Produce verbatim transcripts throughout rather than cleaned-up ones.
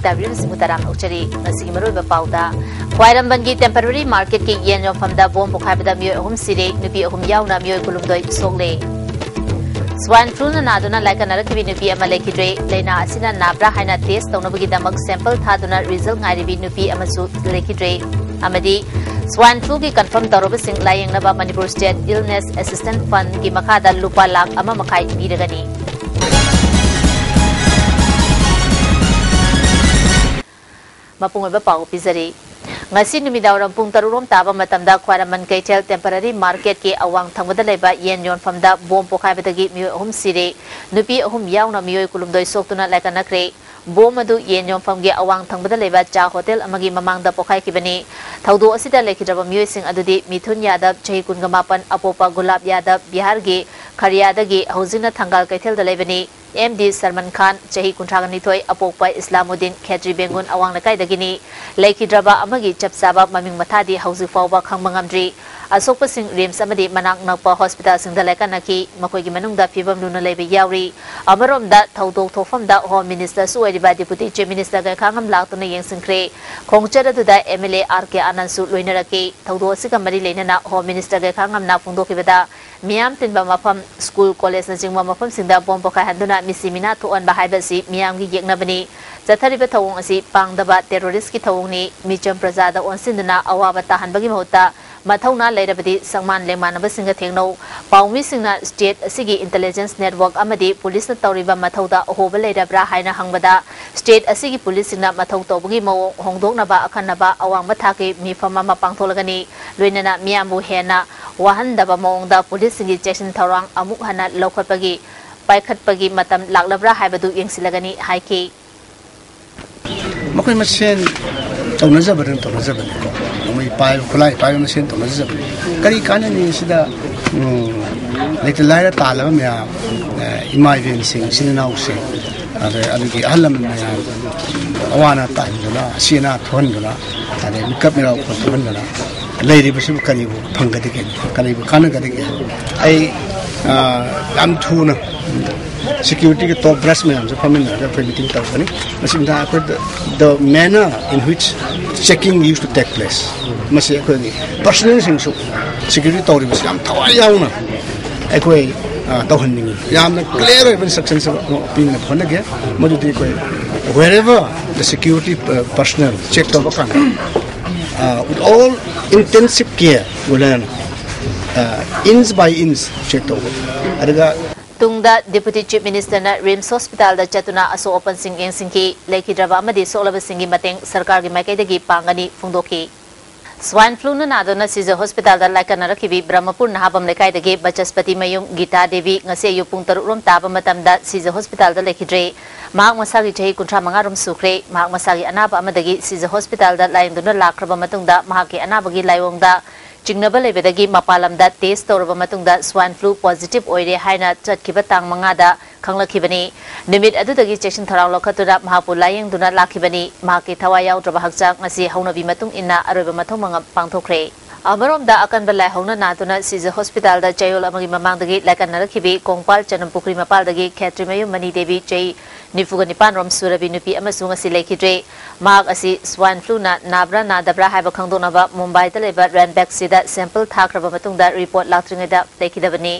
ꯇꯥꯕꯤꯔꯤꯕꯁꯤꯡꯕꯨ ꯇꯔꯥꯝꯅ ꯑꯣꯛꯆꯔꯤ꯫ ꯉꯁꯤꯒꯤ ꯃꯔꯨꯑꯣꯏꯕ ꯄꯥꯎꯗ, ꯈ꯭ꯋꯥꯏꯔꯝꯕꯟꯒꯤ temporary marketꯀꯤ ꯌꯦꯟ ꯌꯣꯟꯐꯝꯗ ꯕꯣꯝ ꯄꯣꯈꯥꯏꯕꯗ ꯃꯤꯑꯣꯏ ꯑꯍꯨꯝ ꯁꯤꯔꯦ, ꯅꯨꯄꯤ ꯑꯍꯨꯝ ꯌꯥꯎꯅ ꯃꯤꯑꯣꯏ ꯀꯨꯟꯍꯨꯝꯗꯣꯏ ꯁꯣꯛꯂꯦ꯫ Swine fluꯅ ꯅꯥꯗꯨꯅ ꯂꯥꯏꯀꯠꯅꯔꯛꯈꯤꯕꯤ ꯅꯨꯄꯤ ꯑꯃ ꯂꯩꯈꯤꯗ꯭ꯔꯦ꯫ ꯂꯥꯏꯅꯥ ꯑꯁꯤꯅ ꯅꯥꯕ꯭ꯔꯥ ꯍꯥꯏꯅ test ꯇꯧꯅꯕꯒꯤꯗꯃꯛ sample ꯊꯥꯗꯨꯅ result ꯉꯥꯏꯔꯤꯕꯤ ꯅꯨꯄꯤ ꯑꯃꯁꯨ ꯂꯩꯈꯤꯗ꯭ꯔꯦ꯫ ꯑꯃꯗꯤ swine fluꯒꯤ confirm ꯇꯧꯔꯕꯁꯤꯡ ꯂꯥꯌꯦꯡꯅꯕ Manipur State Illness Assistance Fundꯀꯤ ꯃꯈꯥꯗ ꯂꯨꯄꯥ ꯂꯥꯈ ꯑꯃ ꯃꯈꯥꯏ ꯄꯤꯔꯒꯅꯤ꯫ ꯃꯄꯨꯡ ꯑꯣꯏꯕ ꯄꯥꯎ ꯄꯤꯖꯔꯤ꯫ ꯉꯁꯤ ꯅꯨꯃꯤꯗꯥꯡꯋꯥꯏꯔꯝ ꯄꯨꯡ ꯇꯔꯨꯛ ꯔꯣꯝ ꯇꯥꯕ ꯃꯇꯝꯗ ꯈ꯭ꯋꯥꯏꯔꯝꯕꯟ ꯀꯩꯊꯦꯜ temporary marketꯀꯤ ꯑꯋꯥꯡ ꯊꯪꯕꯗ ꯂꯩꯕ ꯌꯦꯟ ꯌꯣꯟꯐꯝꯗ ꯕꯣꯝ ꯄꯣꯈꯥꯏꯕꯗꯒꯤ ꯃꯤꯑꯣꯏ ꯑꯍꯨꯝ ꯁꯤꯔꯦ, ꯅꯨꯄꯤ ꯑꯍꯨꯝ ꯌꯥꯎꯅ ꯃꯤꯑꯣꯏ ꯀꯨꯟꯍꯨꯝꯗꯣꯏ ꯁꯣꯛꯇꯨꯅ ꯂꯥꯏꯀꯠꯅꯈ꯭ꯔꯦ꯫ ꯕꯣꯝ ꯑꯗꯨ ꯌꯦꯟ ꯌꯣꯟꯐꯝꯒꯤ ꯑꯋꯥꯡ ꯊꯪꯕꯗ ꯂꯩꯕ ꯆꯥ ꯍꯣꯇꯦꯜ ꯑꯃꯒꯤ ꯃꯃꯥꯡꯗ ꯄꯣꯈꯥꯏꯈꯤꯕꯅꯤ꯫ ꯊꯧꯗꯣꯛ ꯑꯁꯤꯗ ꯂꯩꯈꯤꯗ꯭ꯔꯕ ꯃꯤꯑꯣꯏꯁꯤꯡ ꯑꯗꯨꯗꯤ ꯃꯤꯊꯨꯟ ꯌꯥꯗꯕ, ꯆꯍꯤ ꯀꯨꯟꯒ ꯃꯥꯄꯟ, ꯑꯄꯣꯛꯄ ꯒꯨꯂꯥꯞ ꯌꯥꯗꯕ, ꯕꯤꯍꯥꯔꯒꯤ ꯈꯔꯤꯌꯥꯗꯒꯤ, ꯍꯧꯖꯤꯛꯅ ꯊꯪꯒꯥꯜ ꯀꯩꯊꯦꯜꯗ ꯂꯩꯕꯅꯤ꯫ ꯑꯦꯝ ꯗꯤ ꯁꯜꯃꯥꯟ ꯈꯥꯟ, ꯆꯍꯤ ꯀꯨꯟꯊ꯭ꯔꯥꯒ ꯅꯤꯊꯣꯏ, ꯑꯄꯣꯛꯄ ꯏꯁꯂꯥꯃꯨꯗꯤꯟ, ꯈꯦꯇ꯭ꯔꯤ ꯕꯦꯡꯒꯨꯟ ꯑꯋꯥꯡ ꯂꯩꯀꯥꯏꯗꯒꯤꯅꯤ꯫ ꯂꯩꯈꯤꯗ꯭ꯔꯕ ꯑꯃꯒꯤ ꯆꯞ ꯆꯥꯕ ꯃꯃꯤꯡ ꯃꯊꯥꯗꯤ ꯍꯧꯖꯤꯛ ꯐꯥꯎꯕ ꯈꯪꯕ ꯉꯝꯗ꯭ꯔꯤ꯫ ꯑꯁꯣꯛꯄꯁꯤꯡ ꯔꯤꯝꯁ ꯑꯃꯗꯤ ꯃꯅꯥꯛ ꯅꯛꯄ ꯍꯣꯁꯄꯤꯇꯥꯜꯁꯤꯡꯗ ꯂꯥꯏꯀꯠꯅꯈꯤ꯫ ꯃꯈꯣꯏꯒꯤ ꯃꯅꯨꯡꯗ ꯐꯤꯕꯝ ꯂꯨꯅ ꯂꯩꯕ ꯌꯥꯎꯔꯤ꯫ ꯑꯃꯔꯣꯝꯗ, ꯊꯧꯗꯣꯛ ꯊꯣꯛꯐꯝꯗ ꯍꯣꯝ ꯃꯤꯅꯤꯁꯇꯔꯁꯨ ꯑꯣꯏꯔꯤꯕ ꯗꯤꯄꯨꯇꯤ ꯆꯤꯐ ꯃꯤꯅꯤꯁꯇꯔ ꯒꯥꯏꯈꯥꯉꯝ ꯂꯥꯛꯇꯨꯅ ꯌꯦꯡꯁꯤꯟꯈ꯭ꯔꯦ꯫ ꯈꯣꯡꯆꯠ ꯑꯗꯨꯗ ꯑꯦꯝ ꯑꯦꯜ ꯑꯦ ꯑꯥꯔ ꯀꯦ ꯑꯥꯅꯟꯗꯁꯨ ꯂꯣꯏꯅꯔꯛꯈꯤ꯫ ꯊꯧꯗꯣꯛ ꯑꯁꯤꯒ ꯃꯔꯤ ꯂꯩꯅꯅ ꯍꯣꯝ ꯃꯤꯅꯤꯁꯇꯔ ꯒꯥꯏꯈꯥꯉꯝꯅ ꯐꯣꯡꯗꯣꯛꯈꯤꯕꯗ, ꯃꯤꯌꯥꯝ ꯇꯤꯟꯕ ꯃꯐꯝ, ꯁ꯭ꯀꯨꯜ, ꯀꯣꯂꯦꯖꯅꯆꯤꯡꯕ ꯃꯐꯝꯁꯤꯡꯗ ꯕꯣꯝ ꯄꯣꯈꯥꯏꯍꯟꯗꯨꯅ ꯃꯤꯁꯤ ꯃꯤꯅꯥ ꯊꯣꯛꯍꯟꯕ ꯍꯥꯏꯕꯁꯤ ꯃꯤꯌꯥꯝꯒꯤ ꯌꯦꯛꯅꯕꯅꯤ꯫ ꯆꯠꯊꯔꯤꯕ ꯊꯧꯑꯣꯡ ꯑꯁꯤ ꯄꯥꯡꯗꯕ ꯇꯦꯔꯣꯔꯤꯁ꯭ꯠꯀꯤ ꯊꯧꯑꯣꯡꯅꯤ꯫ ꯃꯤꯆꯝ ꯄ꯭ꯔꯖꯥꯗ ꯑꯣꯟꯁꯤꯟꯗꯨꯅ ꯑꯋꯥꯕ ꯇꯥꯍꯟꯕꯒꯤ ꯃꯍꯨꯠꯇ ꯃꯊꯧꯅꯥ ꯂꯩꯔꯕꯗꯤ ꯁꯪꯃꯥꯟ ꯂꯦꯡꯃꯥꯟꯅꯕꯁꯤꯡꯒ ꯊꯦꯡꯅꯧ꯫ ꯄꯥꯎꯃꯤꯁꯤꯡꯅ ꯁ꯭ꯇꯦꯠ ꯑꯁꯤꯒꯤ ꯏꯟꯇꯦꯂꯤꯖꯦꯟꯁ ꯅꯦꯠꯋꯥꯔꯛ ꯑꯃꯗꯤ ꯄꯨꯂꯤꯁꯅ ꯇꯧꯔꯤꯕ ꯃꯊꯧꯗ ꯑꯍꯣꯕ ꯂꯩꯔꯕ꯭ꯔꯥ ꯍꯥꯏꯅ ꯍꯪꯕꯗ, ꯁ꯭ꯇꯦꯠ ꯑꯁꯤꯒꯤ ꯄꯨꯂꯤꯁꯁꯤꯡꯅ ꯃꯊꯧ ꯇꯧꯕꯒꯤ ꯃꯑꯣꯡ ꯍꯣꯡꯗꯣꯛꯅꯕ ꯑꯈꯟꯅꯕ ꯑꯋꯥꯡꯕ ꯊꯥꯛꯀꯤ ꯃꯤꯐꯝ ꯑꯃ ꯄꯥꯡꯊꯣꯛꯂꯒꯅꯤ꯫ ꯂꯣꯏꯅꯅ ꯃꯤꯌꯥꯝꯕꯨ ꯍꯦꯟꯅ ꯋꯥꯍꯟꯗꯕ ꯃꯑꯣꯡꯗ ꯄꯨꯂꯤꯁꯁꯤꯡꯒꯤ ꯆꯦꯛꯁꯤꯟ ꯊꯧꯔꯥꯡ ꯑꯃꯨꯛ ꯍꯟꯅ ꯂꯧꯈꯠꯄꯒꯤ, ꯄꯥꯏꯈꯠꯄꯒꯤ ꯃꯇꯝ ꯂꯥꯛꯂꯕ꯭ꯔꯥ ꯍꯥꯏꯕꯗꯨ ꯌꯦꯡꯁꯤꯜꯂꯒꯅꯤ ꯍꯥꯏꯈꯤ꯫ ꯃꯈꯣꯏ ꯃꯁꯦꯟ ꯇꯧꯅꯖꯕꯗꯨꯅ ꯇꯧꯅꯖꯕꯅꯤꯀꯣ꯫ ꯅꯣꯡꯃꯩ ꯄꯥꯏꯕ, ꯈꯨꯠꯂꯥꯏ ꯄꯥꯏꯕ ꯃꯁꯦꯟ ꯇꯧꯅꯖꯕꯅꯤ꯫ ꯀꯔꯤ ꯀꯥꯟꯅꯅꯤ ꯁꯤꯗ, ꯎꯝ, ꯂꯩꯇ ꯂꯥꯏꯔ ꯇꯥꯜꯂꯕ ꯃꯌꯥꯝ, ꯑ, ꯏꯃꯥ ꯏꯕꯦꯟꯁꯤꯡ, ꯏꯆꯤꯟ ꯏꯅꯥꯎꯁꯤꯡ, ꯑꯗ ꯑꯗꯨꯒꯤ ꯑꯍꯜ ꯂꯃꯟ ꯃꯌꯥꯝ, ꯎꯝ, ꯑꯋꯥ ꯑꯅꯥ ꯇꯥꯍꯟꯗꯨꯅ, ꯑꯁꯤ ꯑꯅꯥ ꯊꯣꯛꯍꯟꯗꯨꯅ, ꯑꯗꯩ ꯃꯤꯀꯞ ꯃꯤꯔꯥꯎ ꯊꯣꯛꯍꯟꯗꯨꯅ ꯂꯩꯔꯤꯕꯁꯤꯕꯨ ꯀꯔꯤꯕꯨ ꯐꯪꯒꯗꯒꯦ? ꯀꯔꯤꯕꯨ ꯀꯥꯟꯅꯒꯗꯒꯦ? ꯑꯩ ꯑ, ꯌꯥꯝ ꯊꯨꯅ ꯁꯦꯀ꯭ꯌꯨꯔꯤꯇꯤꯒꯤ ꯇꯣꯞ ꯕ꯭ꯔꯥꯁ ꯃꯌꯥꯝꯁꯦ ꯐꯝꯃꯤꯟꯅꯔꯒ ꯑꯩꯈꯣꯏ ꯃꯤꯇꯤꯡ ꯇꯧꯒꯅꯤ꯫ ꯃꯁꯤꯗ ꯑꯩꯈꯣꯏ the, the manner in which checking used to take place, ꯃꯁꯤ ꯑꯩꯈꯣꯏꯒꯤ ꯄꯔꯁꯅꯦꯜꯁꯤꯡꯁꯨ ꯁꯦꯀ꯭ꯌꯨꯔꯤꯇꯤ ꯇꯧꯔꯤꯕꯁꯤ ꯌꯥꯝ ꯊꯋꯥꯏ ꯌꯥꯎꯅ ꯑꯩꯈꯣꯏ, ꯑ, ꯇꯧꯍꯟꯅꯤꯡꯉꯤ꯫ ꯌꯥꯝꯅ ꯀ꯭ꯂꯤꯌꯥꯔ ꯑꯣꯏꯕ ꯏꯟꯁꯇ꯭ꯔꯛꯁꯟꯁ ꯑꯃ ꯄꯤꯅꯕ ꯍꯣꯠꯅꯒꯦ꯫ ꯃꯗꯨꯗꯤ ꯑꯩꯈꯣꯏ wherever the security, uh, personnel check ꯇꯧꯕ ꯀꯥꯟꯗ, uh, with all intensive care will learn, uh, inch by inch check ꯇꯧꯕ꯫ ꯑꯗꯨꯒ ꯇꯨꯡꯗ Deputy Chief Ministerꯅ ꯔꯤꯝꯁ ꯍꯣꯁꯄꯤꯇꯥꯜꯗ ꯆꯠꯇꯨꯅ ꯑꯁꯣꯛ ꯑꯄꯟꯁꯤꯡ ꯌꯦꯡꯁꯤꯟꯈꯤ꯫ ꯂꯩꯈꯤꯗ꯭ꯔꯕ ꯑꯃꯗꯤ ꯁꯣꯛꯂꯕꯁꯤꯡꯒꯤ ꯃꯇꯦꯡ ꯁꯔꯀꯥꯔꯒꯤ ꯃꯥꯏꯀꯩꯗꯒꯤ ꯄꯥꯡꯒꯅꯤ ꯐꯣꯡꯗꯣꯛꯈꯤ꯫ ꯁ꯭ꯋꯥꯏꯟ ꯐ꯭ꯂꯨꯅ ꯅꯥꯗꯨꯅ ꯁꯤꯖ ꯍꯣꯁꯄꯤꯇꯥꯜꯗ ꯂꯥꯏꯀꯠꯅꯔꯛꯈꯤꯕꯤ ꯕ꯭ꯔꯍꯃꯄꯨꯔ ꯅꯍꯥꯕꯝ ꯂꯩꯀꯥꯏꯗꯒꯤ ꯕꯆꯁꯄꯇꯤ ꯃꯌꯨꯝ ꯒꯤꯇꯥ ꯗꯦꯕꯤ ꯉꯁꯤ ꯑꯌꯨꯛ ꯄꯨꯡ ꯇꯔꯨꯛ ꯔꯣꯝ ꯇꯥꯕ ꯃꯇꯝꯗ ꯁꯤꯖ ꯍꯣꯁꯄꯤꯇꯥꯜꯗ ꯂꯩꯈꯤꯗ꯭ꯔꯦ꯫ ꯃꯍꯥꯛ ꯃꯁꯥꯒꯤ ꯆꯍꯤ ꯀꯨꯟꯊ꯭ꯔꯥ ꯃꯉꯥ ꯔꯣꯝ ꯁꯨꯈ꯭ꯔꯦ꯫ ꯃꯍꯥꯛ ꯃꯁꯥꯒꯤ ꯑꯅꯥꯕ ꯑꯃꯗꯒꯤ ꯁꯤꯖ ꯍꯣꯁꯄꯤꯇꯥꯜꯗ ꯂꯥꯌꯦꯡꯗꯨꯅ ꯂꯥꯛꯈ꯭ꯔꯕ ꯃꯇꯨꯡꯗ ꯃꯍꯥꯛꯀꯤ ꯑꯅꯥꯕꯒꯤ ꯂꯥꯏꯑꯣꯡꯗ ꯆꯤꯡꯅꯕ ꯂꯩꯕꯗꯒꯤ ꯃꯄꯥꯟ ꯂꯝꯗ ꯇꯦꯁ ꯇꯧꯔꯕ ꯃꯇꯨꯡꯗ ꯁ꯭ꯋꯥꯏꯟ ꯐ꯭ꯂꯨ ꯄꯣꯖꯤꯇꯤꯚ ꯑꯣꯏꯔꯦ ꯍꯥꯏꯅ ꯆꯠꯈꯤꯕ ꯇꯥꯡ ꯃꯉꯥꯗ ꯈꯪꯂꯛꯈꯤꯕꯅꯤ꯫ ꯅꯨꯃꯤꯠ ꯑꯗꯨꯗꯒꯤ ꯆꯦꯛꯁꯤꯟ ꯊꯧꯔꯥꯡ ꯂꯧꯈꯠꯇꯨꯅ ꯃꯍꯥꯛꯄꯨ ꯂꯥꯌꯦꯡꯗꯨꯅ ꯂꯥꯛꯈꯤꯕꯅꯤ꯫ ꯃꯍꯥꯛꯀꯤ ꯊꯋꯥꯏ ꯌꯥꯎꯗ꯭ꯔꯕ ꯍꯛꯆꯥꯡ ꯉꯁꯤ ꯍꯧꯅꯕꯤ ꯃꯇꯨꯡ ꯏꯟꯅ ꯑꯔꯣꯏꯕ ꯃꯊꯧ ꯃꯉꯝ ꯄꯥꯡꯊꯣꯛꯈ꯭ꯔꯦ꯫ ꯑꯃꯔꯣꯝꯗ ꯑꯀꯟꯕ ꯂꯥꯏꯍꯧꯅ ꯅꯥꯗꯨꯅ ꯁꯤꯖ ꯍꯣꯁꯄꯤꯇꯥꯜꯗ ꯆꯌꯣꯜ ꯑꯃꯒꯤ ꯃꯃꯥꯡꯗꯒꯤ ꯂꯥꯏꯀꯠꯅꯔꯛꯈꯤꯕꯤ ꯀꯣꯡꯄꯥꯜ ꯆꯅꯝꯄꯨꯈ꯭ꯔꯤ ꯃꯄꯥꯜꯗꯒꯤ ꯈꯦꯇ꯭ꯔꯤꯃꯌꯨꯝ ꯃꯅꯤ ꯗꯦꯕꯤ ꯆꯍꯤ ꯅꯤꯐꯨꯒ ꯅꯤꯄꯥꯟ ꯔꯣꯝ ꯁꯨꯔꯕꯤ ꯅꯨꯄꯤ ꯑꯃꯁꯨ ꯉꯁꯤ ꯂꯩꯈꯤꯗ꯭ꯔꯦ꯫ ꯃꯍꯥꯛ ꯑꯁꯤ ꯁ꯭ꯋꯥꯏꯟ ꯐ꯭ꯂꯨꯅ ꯅꯥꯕ꯭ꯔꯥ ꯅꯥꯗꯕ꯭ꯔꯥ ꯍꯥꯏꯕ ꯈꯪꯗꯣꯛꯅꯕ ꯃꯨꯝꯕꯥꯏꯗ ꯂꯩꯕ ꯔꯦꯟꯕꯦꯛꯁꯤꯗ ꯁꯦꯝꯄꯜ ꯊꯥꯈ꯭ꯔꯕ ꯃꯇꯨꯡꯗ ꯔꯤꯄꯣꯔꯠ ꯂꯥꯛꯇ꯭ꯔꯤꯉꯩꯗ ꯂꯩꯈꯤꯗꯕꯅꯤ꯫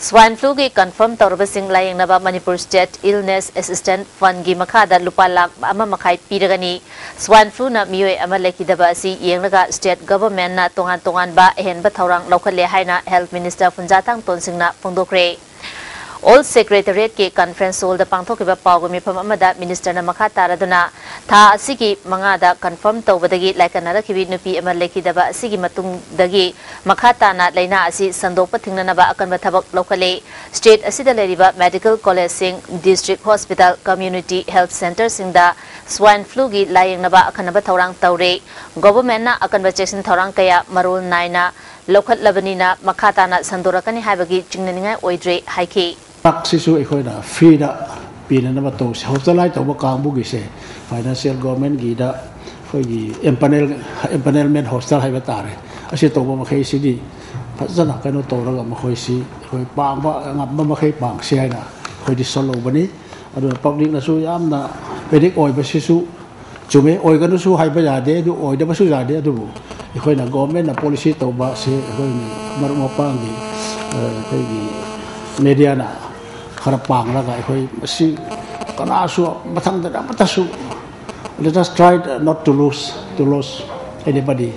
ꯁ꯭ꯋꯥꯏꯟ ꯐ꯭ꯂꯨꯒꯤ ꯀꯟꯐꯔꯝ ꯇꯧꯔꯕꯁꯤꯡ ꯂꯥꯌꯦꯡꯅꯕ ꯃꯅꯤꯄꯨꯔ ꯁ꯭ꯇꯦꯠ ꯏꯜꯅꯦꯁ ꯑꯦꯁꯤꯁꯇꯦꯟꯠ ꯐꯟꯒꯤ ꯃꯈꯥꯗ ꯂꯨꯄꯥ ꯂꯥꯈ ꯑꯃ ꯃꯈꯥꯏ ꯄꯤꯔꯒꯅꯤ꯫ ꯁ꯭ꯋꯥꯏꯟ ꯐ꯭ꯂꯨꯅ ꯃꯤꯑꯣꯏ ꯑꯃ ꯂꯩꯈꯤꯗꯕ ꯑꯁꯤ ꯌꯦꯡꯂꯒ ꯁ꯭ꯇꯦꯠ ꯒꯚꯔꯟꯃꯦꯟꯠꯅ ꯇꯣꯉꯥꯟ ꯇꯣꯉꯥꯟꯕ ꯑꯍꯦꯟꯕ ꯊꯧꯔꯥꯡ ꯂꯧꯈꯠꯂꯦ ꯍꯥꯏꯅ ꯍꯦꯜꯊ ꯃꯤꯅꯤꯁꯇꯔ ꯐꯨꯟꯖꯥꯊꯥꯡ ꯇꯣꯟꯁꯤꯡꯅ ꯐꯣꯡꯗꯣꯛꯈ꯭ꯔꯦ꯫ ꯑꯣꯜ ꯁꯦꯀ꯭ꯔꯦꯇꯔꯤꯌꯦꯠꯀꯤ ꯀꯟꯐ꯭ꯔꯦꯟꯁ ꯍꯣꯜꯗ ꯄꯥꯡꯊꯣꯛꯈꯤꯕ ꯄꯥꯎꯒꯤ ꯃꯤꯐꯝ ꯑꯃꯗ ꯃꯤꯅꯤꯁꯇꯔꯅ ꯃꯈꯥ ꯇꯥꯔꯗꯨꯅ ꯊꯥ ꯑꯁꯤꯒꯤ ꯃꯉꯥꯗ ꯀꯟꯐꯔꯝ ꯇꯧꯕꯗꯒꯤ ꯂꯥꯏꯀꯠꯅꯔꯛꯈꯤꯕꯤ ꯅꯨꯄꯤ ꯑꯃ ꯂꯩꯈꯤꯗꯕ ꯑꯁꯤꯒꯤ ꯃꯇꯨꯡꯗꯒꯤ ꯃꯈꯥ ꯇꯥꯅ ꯂꯥꯏꯅꯥ ꯑꯁꯤ ꯁꯟꯗꯣꯛꯄ ꯊꯤꯡꯅꯅꯕ ꯑꯀꯟꯕ ꯊꯕꯛ ꯂꯧꯈꯠꯂꯦ꯫ ꯁ꯭ꯇꯦꯠ ꯑꯁꯤꯗ ꯂꯩꯔꯤꯕ ꯃꯦꯗꯤꯀꯦꯜ ꯀꯣꯂꯦꯖꯁꯤꯡ, ꯗꯤꯁꯇ꯭ꯔꯤꯛ ꯍꯣꯁꯄꯤꯇꯥꯜ, ꯀꯝꯃ꯭ꯌꯨꯅꯤꯇꯤ ꯍꯦꯜꯊ ꯁꯦꯟꯇꯔꯁꯤꯡꯗ ꯁ꯭ꯋꯥꯏꯟ ꯐ꯭ꯂꯨꯒꯤ ꯂꯥꯌꯦꯡꯅꯕ ꯑꯈꯟꯅꯕ ꯊꯧꯔꯥꯡ ꯇꯧꯔꯦ꯫ ꯒꯣꯚꯔꯟꯃꯦꯟꯠꯅ ꯑꯀꯟꯕ ꯆꯦꯛꯁꯤꯟ ꯊꯧꯔꯥꯡ ꯀꯌꯥ ꯃꯔꯣꯜ ꯅꯥꯏꯅ ꯂꯧꯈꯠꯂꯕꯅꯤꯅ ꯃꯈꯥ ꯇꯥꯅ ꯁꯟꯗꯣꯔꯛꯀꯅꯤ ꯍꯥꯏꯕꯒꯤ ꯆꯤꯡꯅꯅꯤꯡꯉꯥꯏ ꯑꯣꯏꯗ꯭ꯔꯦ ꯍꯥꯏꯈꯤ꯫ ꯍꯤꯗꯥꯛꯁꯤꯁꯨ ꯑꯩꯈꯣꯏꯅ ꯐ꯭ꯔꯤꯗ ꯄꯤꯅꯅꯕ ꯇꯧꯁꯦ꯫ ꯍꯣꯁꯄꯤꯇꯥꯂꯥꯏꯖ ꯇꯧꯕ ꯀꯥꯡꯕꯨꯒꯤꯁꯦ ꯐꯥꯏꯅꯥꯟꯁꯤꯌꯦꯜ ꯒꯣꯔꯃꯦꯟꯒꯤꯗ ꯑꯩꯈꯣꯏꯒꯤ ꯑꯦꯝꯄꯅꯦꯜ, ꯑꯦꯝꯄꯅꯦꯜꯃꯦꯟ ꯍꯣꯁꯄꯤꯇꯥꯜ ꯍꯥꯏꯕ ꯇꯥꯔꯦ꯫ ꯑꯁꯤ ꯇꯧꯕ ꯃꯈꯩꯁꯤꯗꯤ ꯐꯖꯅ ꯀꯩꯅꯣ ꯇꯧꯔꯒ ꯃꯈꯣꯏꯁꯤ ꯑꯩꯈꯣꯏ ꯄꯥꯡꯕ ꯉꯝꯕ ꯃꯈꯩ ꯄꯥꯡꯁꯤ ꯍꯥꯏꯅ ꯑꯩꯈꯣꯏꯗꯤ ꯁꯣꯜꯍꯧꯕꯅꯤ꯫ ꯑꯗꯨꯅ ꯄꯕ꯭ꯂꯤꯛꯅꯁꯨ ꯌꯥꯝꯅ ꯄꯦꯅꯤꯛ ꯑꯣꯏꯕꯁꯤꯁꯨ ꯆꯨꯝꯃꯦ, ꯑꯣꯏꯒꯅꯨꯁꯨ ꯍꯥꯏꯕ ꯌꯥꯗꯦ, ꯑꯗꯨ ꯑꯣꯏꯗꯕꯁꯨ ꯌꯥꯗꯦ꯫ ꯑꯗꯨꯕꯨ ꯑꯩꯈꯣꯏꯅ ꯒꯣꯔꯃꯦꯟꯅ ꯄꯣꯂꯤꯁꯤ ꯇꯧꯕ ꯑꯁꯤ ꯑꯩꯈꯣꯏꯒꯤ ꯃꯔꯨꯞ ꯃꯄꯥꯡꯒꯤ, ꯑ, ꯑꯩꯈꯣꯏꯒꯤ ꯃꯦꯗꯤꯌꯥꯅ ꯈꯔ ꯄꯥꯡꯂꯒ ꯑꯩꯈꯣꯏ ꯃꯁꯤ ꯀꯅꯥꯁꯨ ꯃꯊꯪꯗ ꯑꯃꯠꯇꯁꯨ, let us try not to lose, to lose anybody꯫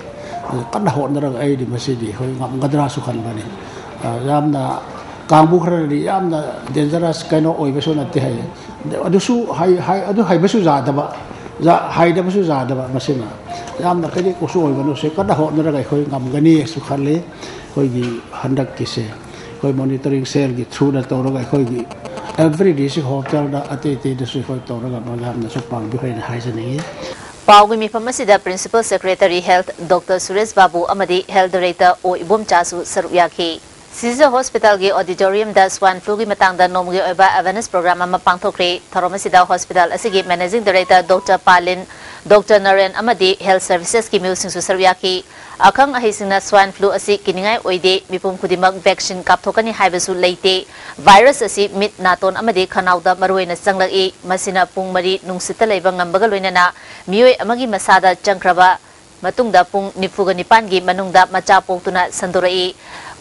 ꯑꯗꯨ ꯀꯟꯅ ꯍꯣꯠꯅꯔꯒ ꯑꯩꯗꯤ ꯃꯁꯤꯗꯤ ꯑꯩꯈꯣꯏ ꯉꯝꯒꯗ꯭ꯔꯥꯁꯨ ꯈꯟꯕꯅꯤ꯫ ꯑ, ꯌꯥꯝꯅ ꯀꯥꯡꯕꯨ ꯈꯔꯅꯗꯤ ꯌꯥꯝꯅ ꯗꯦꯟꯖꯔꯁ ꯀꯩꯅꯣ ꯑꯣꯏꯕꯁꯨ ꯅꯠꯇꯦ ꯍꯥꯏꯌꯦ꯫ ꯑꯗꯨꯁꯨ ꯍꯥꯏ-, ꯍꯥꯏ-, ꯑꯗꯨ ꯍꯩꯕꯁꯨ ꯌꯥꯗꯕ, ꯌꯥ-, ꯍꯩꯗꯕꯁꯨ ꯌꯥꯗꯕ ꯃꯁꯤꯅ꯫ ꯌꯥꯝꯅ ꯀꯔꯤ ꯀꯩꯁꯨ ꯑꯣꯏꯒꯅꯨ, ꯁꯤ ꯀꯟꯅ ꯍꯣꯠꯅꯔꯒ ꯑꯩꯈꯣꯏ ꯉꯝꯒꯅꯤꯁꯨ ꯈꯜꯂꯤ꯫ ꯑꯩꯈꯣꯏꯒꯤ ꯍꯟꯗꯛꯀꯤꯁꯦ ꯑꯩꯈꯣꯏ ꯃꯣꯅꯤꯇꯔꯤꯡ ꯁꯦꯜꯒꯤ ꯊ꯭ꯔꯨꯗ ꯇꯧꯔꯒ ꯑꯩꯈꯣꯏꯒꯤ ꯑꯦꯚ꯭ꯔꯤ ꯗꯤꯁꯇ꯭ꯔꯤꯛ ꯍꯣꯁꯄꯤꯇꯥꯜꯗ ꯑꯇꯩ ꯑꯇꯩꯗꯁꯨ ꯑꯩꯈꯣꯏ ꯇꯧꯔꯒ ꯃꯌꯥꯝꯅꯁꯨ ꯄꯥꯡꯕꯤꯌꯨ ꯍꯥꯏꯅ ꯍꯥꯏꯖꯅꯤꯡꯉꯤ꯫ ꯄꯥꯎꯒꯤ ꯃꯤꯐꯝ ꯑꯁꯤꯗ Principal Secretary Health Doctor Suresh ꯕꯥꯕꯨ ꯑꯃꯗꯤ Health Director ꯑꯣ ꯏꯕꯣꯝꯆꯥꯁꯨ ꯁꯔꯨꯛ ꯌꯥꯈꯤ꯫ ꯁꯤꯖ ꯍꯣꯁꯄꯤꯇꯥꯜꯒꯤ ꯑꯣꯗꯤꯇꯣꯔꯤꯌꯝꯗ ꯁ꯭ꯋꯥꯏꯟ ꯐ꯭ꯂꯨꯒꯤ ꯃꯇꯥꯡꯗ ꯅꯣꯡꯃꯒꯤ ꯑꯣꯏꯕ ꯑꯦꯋꯦꯔꯅꯦꯁ ꯄ꯭ꯔꯣꯒ꯭ꯔꯥꯝ ꯑꯃ ꯄꯥꯡꯊꯣꯛꯈ꯭ꯔꯦ꯫ ꯊꯧꯔꯝ ꯑꯁꯤꯗ ꯍꯣꯁꯄꯤꯇꯥꯜ ꯑꯁꯤꯒꯤ managing director doctor ꯄꯥꯂꯤꯟ, doctor Naren ꯑꯃꯗꯤ ꯍꯦꯜꯊ ꯁꯔꯚꯤꯁꯦꯁꯀꯤ ꯃꯤꯑꯣꯏꯁꯤꯡꯁꯨ ꯁꯔꯨꯛ ꯌꯥꯈꯤ꯫ ꯑꯈꯪ ꯑꯍꯩꯁꯤꯡꯅ ꯁ꯭ꯋꯥꯏꯟ ꯐ꯭ꯂꯨ ꯑꯁꯤ ꯀꯤꯅꯤꯡꯉꯥꯏ ꯑꯣꯏꯗꯦ, ꯃꯤꯄꯨꯝ ꯈꯨꯗꯤꯡꯃꯛ ꯚꯦꯛꯁꯤꯟ ꯀꯥꯞꯊꯣꯛꯀꯅꯤ ꯍꯥꯏꯕꯁꯨ ꯂꯩꯇꯦ, ꯚꯥꯏꯔꯁ ꯑꯁꯤ ꯃꯤꯠ, ꯅꯥꯇꯣꯟ ꯑꯃꯗꯤ ꯈꯅꯥꯎꯗ ꯃꯔꯨꯑꯣꯏꯅ ꯆꯪꯂꯛꯏ꯫ ꯃꯁꯤꯅ ꯄꯨꯡ ꯃꯔꯤ ꯅꯨꯡꯁꯤꯠꯇ ꯂꯩꯕ ꯉꯝꯕꯒ ꯂꯣꯏꯅꯅ ꯃꯤꯑꯣꯏ ꯑꯃꯒꯤ ꯃꯁꯥꯗ ꯆꯪꯈ꯭ꯔꯕ ꯃꯇꯨꯡꯗ ꯄꯨꯡ ꯅꯤꯐꯨꯒ ꯅꯤꯄꯥꯟꯒꯤ ꯃꯅꯨꯡꯗ ꯃꯆꯥ ꯄꯣꯛꯇꯨꯅ ꯁꯟꯗꯣꯔꯛꯏ꯫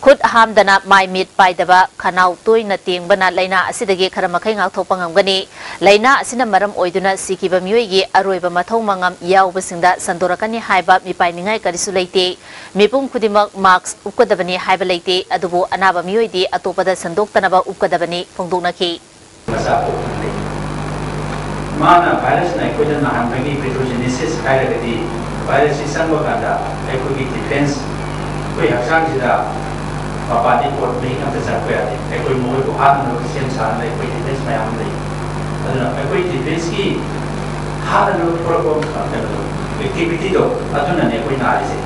ꯈꯨꯠ ꯍꯥꯝꯗꯅ ꯃꯥꯏ ꯃꯤꯠ ꯄꯥꯏꯗꯕ, ꯈꯅꯥꯎ ꯇꯣꯏꯅ ꯇꯦꯡꯕꯅ ꯂꯥꯏꯅꯥ ꯑꯁꯤꯗꯒꯤ ꯈꯔ ꯃꯈꯩ ꯉꯥꯛꯊꯣꯛꯄ ꯉꯝꯒꯅꯤ꯫ ꯂꯥꯏꯅꯥ ꯑꯁꯤꯅ ꯃꯔꯝ ꯑꯣꯏꯗꯨꯅ ꯁꯤꯈꯤꯕ ꯃꯤꯑꯣꯏꯒꯤ ꯑꯔꯣꯏꯕ ꯃꯊꯧ ꯃꯉꯝ ꯌꯥꯎꯕꯁꯤꯡꯗ ꯁꯟꯗꯣꯔꯛꯀꯅꯤ ꯍꯥꯏꯕ ꯃꯤꯄꯥꯏꯅꯤꯡꯉꯥꯏ ꯀꯔꯤꯁꯨ ꯂꯩꯇꯦ꯫ ꯃꯤꯄꯨꯝ ꯈꯨꯗꯤꯡꯃꯛ ꯃꯥꯛꯁ ꯎꯞꯀꯗꯕꯅꯤ ꯍꯥꯏꯕ ꯂꯩꯇꯦ, ꯑꯗꯨꯕꯨ ꯑꯅꯥꯕ ꯃꯤꯑꯣꯏꯗꯤ ꯑꯇꯣꯞꯄꯗ ꯁꯟꯗꯣꯛꯇꯅꯕ ꯎꯞꯀꯗꯕꯅꯤ ꯐꯣꯡꯗꯣꯛꯅꯈꯤ꯫ ꯃꯆꯥ ꯄꯣꯛꯇꯨꯅ ꯂꯩ꯫ ꯃꯥꯅ ꯚꯥꯏꯔꯁꯅ ꯑꯩꯈꯣꯏꯗ ꯅꯥꯍꯟꯕꯒꯤ ꯄꯦꯊꯣꯖꯦꯅꯤꯁꯤꯁ ꯍꯥꯏꯔꯒꯗꯤ, ꯚꯥꯏꯔꯁꯁꯤ ꯆꯪꯕ ꯀꯥꯟꯗ ꯑꯩꯈꯣꯏꯒꯤ ꯗꯤꯐꯦꯟꯁ, ꯑꯩꯈꯣꯏ ꯍꯛꯆꯥꯡꯁꯤꯗ ꯃꯄꯥꯟꯗꯒꯤ ꯄꯣꯠ ꯃꯍꯤꯛ ꯑꯝꯇ ꯆꯪꯉꯛꯄ ꯌꯥꯗꯦ꯫ ꯑꯩꯈꯣꯏ ꯃꯈꯣꯏꯕꯨ ꯍꯥꯠꯅꯅꯕ ꯁꯦꯝ ꯁꯥꯗꯨꯅ ꯑꯩꯈꯣꯏ ꯗꯤꯐꯦꯟꯁ ꯃꯌꯥꯝ ꯑꯃ ꯂꯩ꯫ ꯑꯗꯨꯅ ꯑꯩꯈꯣꯏ ꯗꯤꯐꯦꯟꯁꯀꯤ ꯍꯥꯠꯅꯅꯕ ꯊꯣꯛꯂꯛꯄ ꯀꯩꯅꯣꯗꯣ, ꯑꯦꯛꯇꯤꯚꯤꯇꯤꯗꯣ, ꯑꯗꯨꯅꯅꯦ ꯑꯩꯈꯣꯏ ꯅꯥꯔꯤꯁꯦ,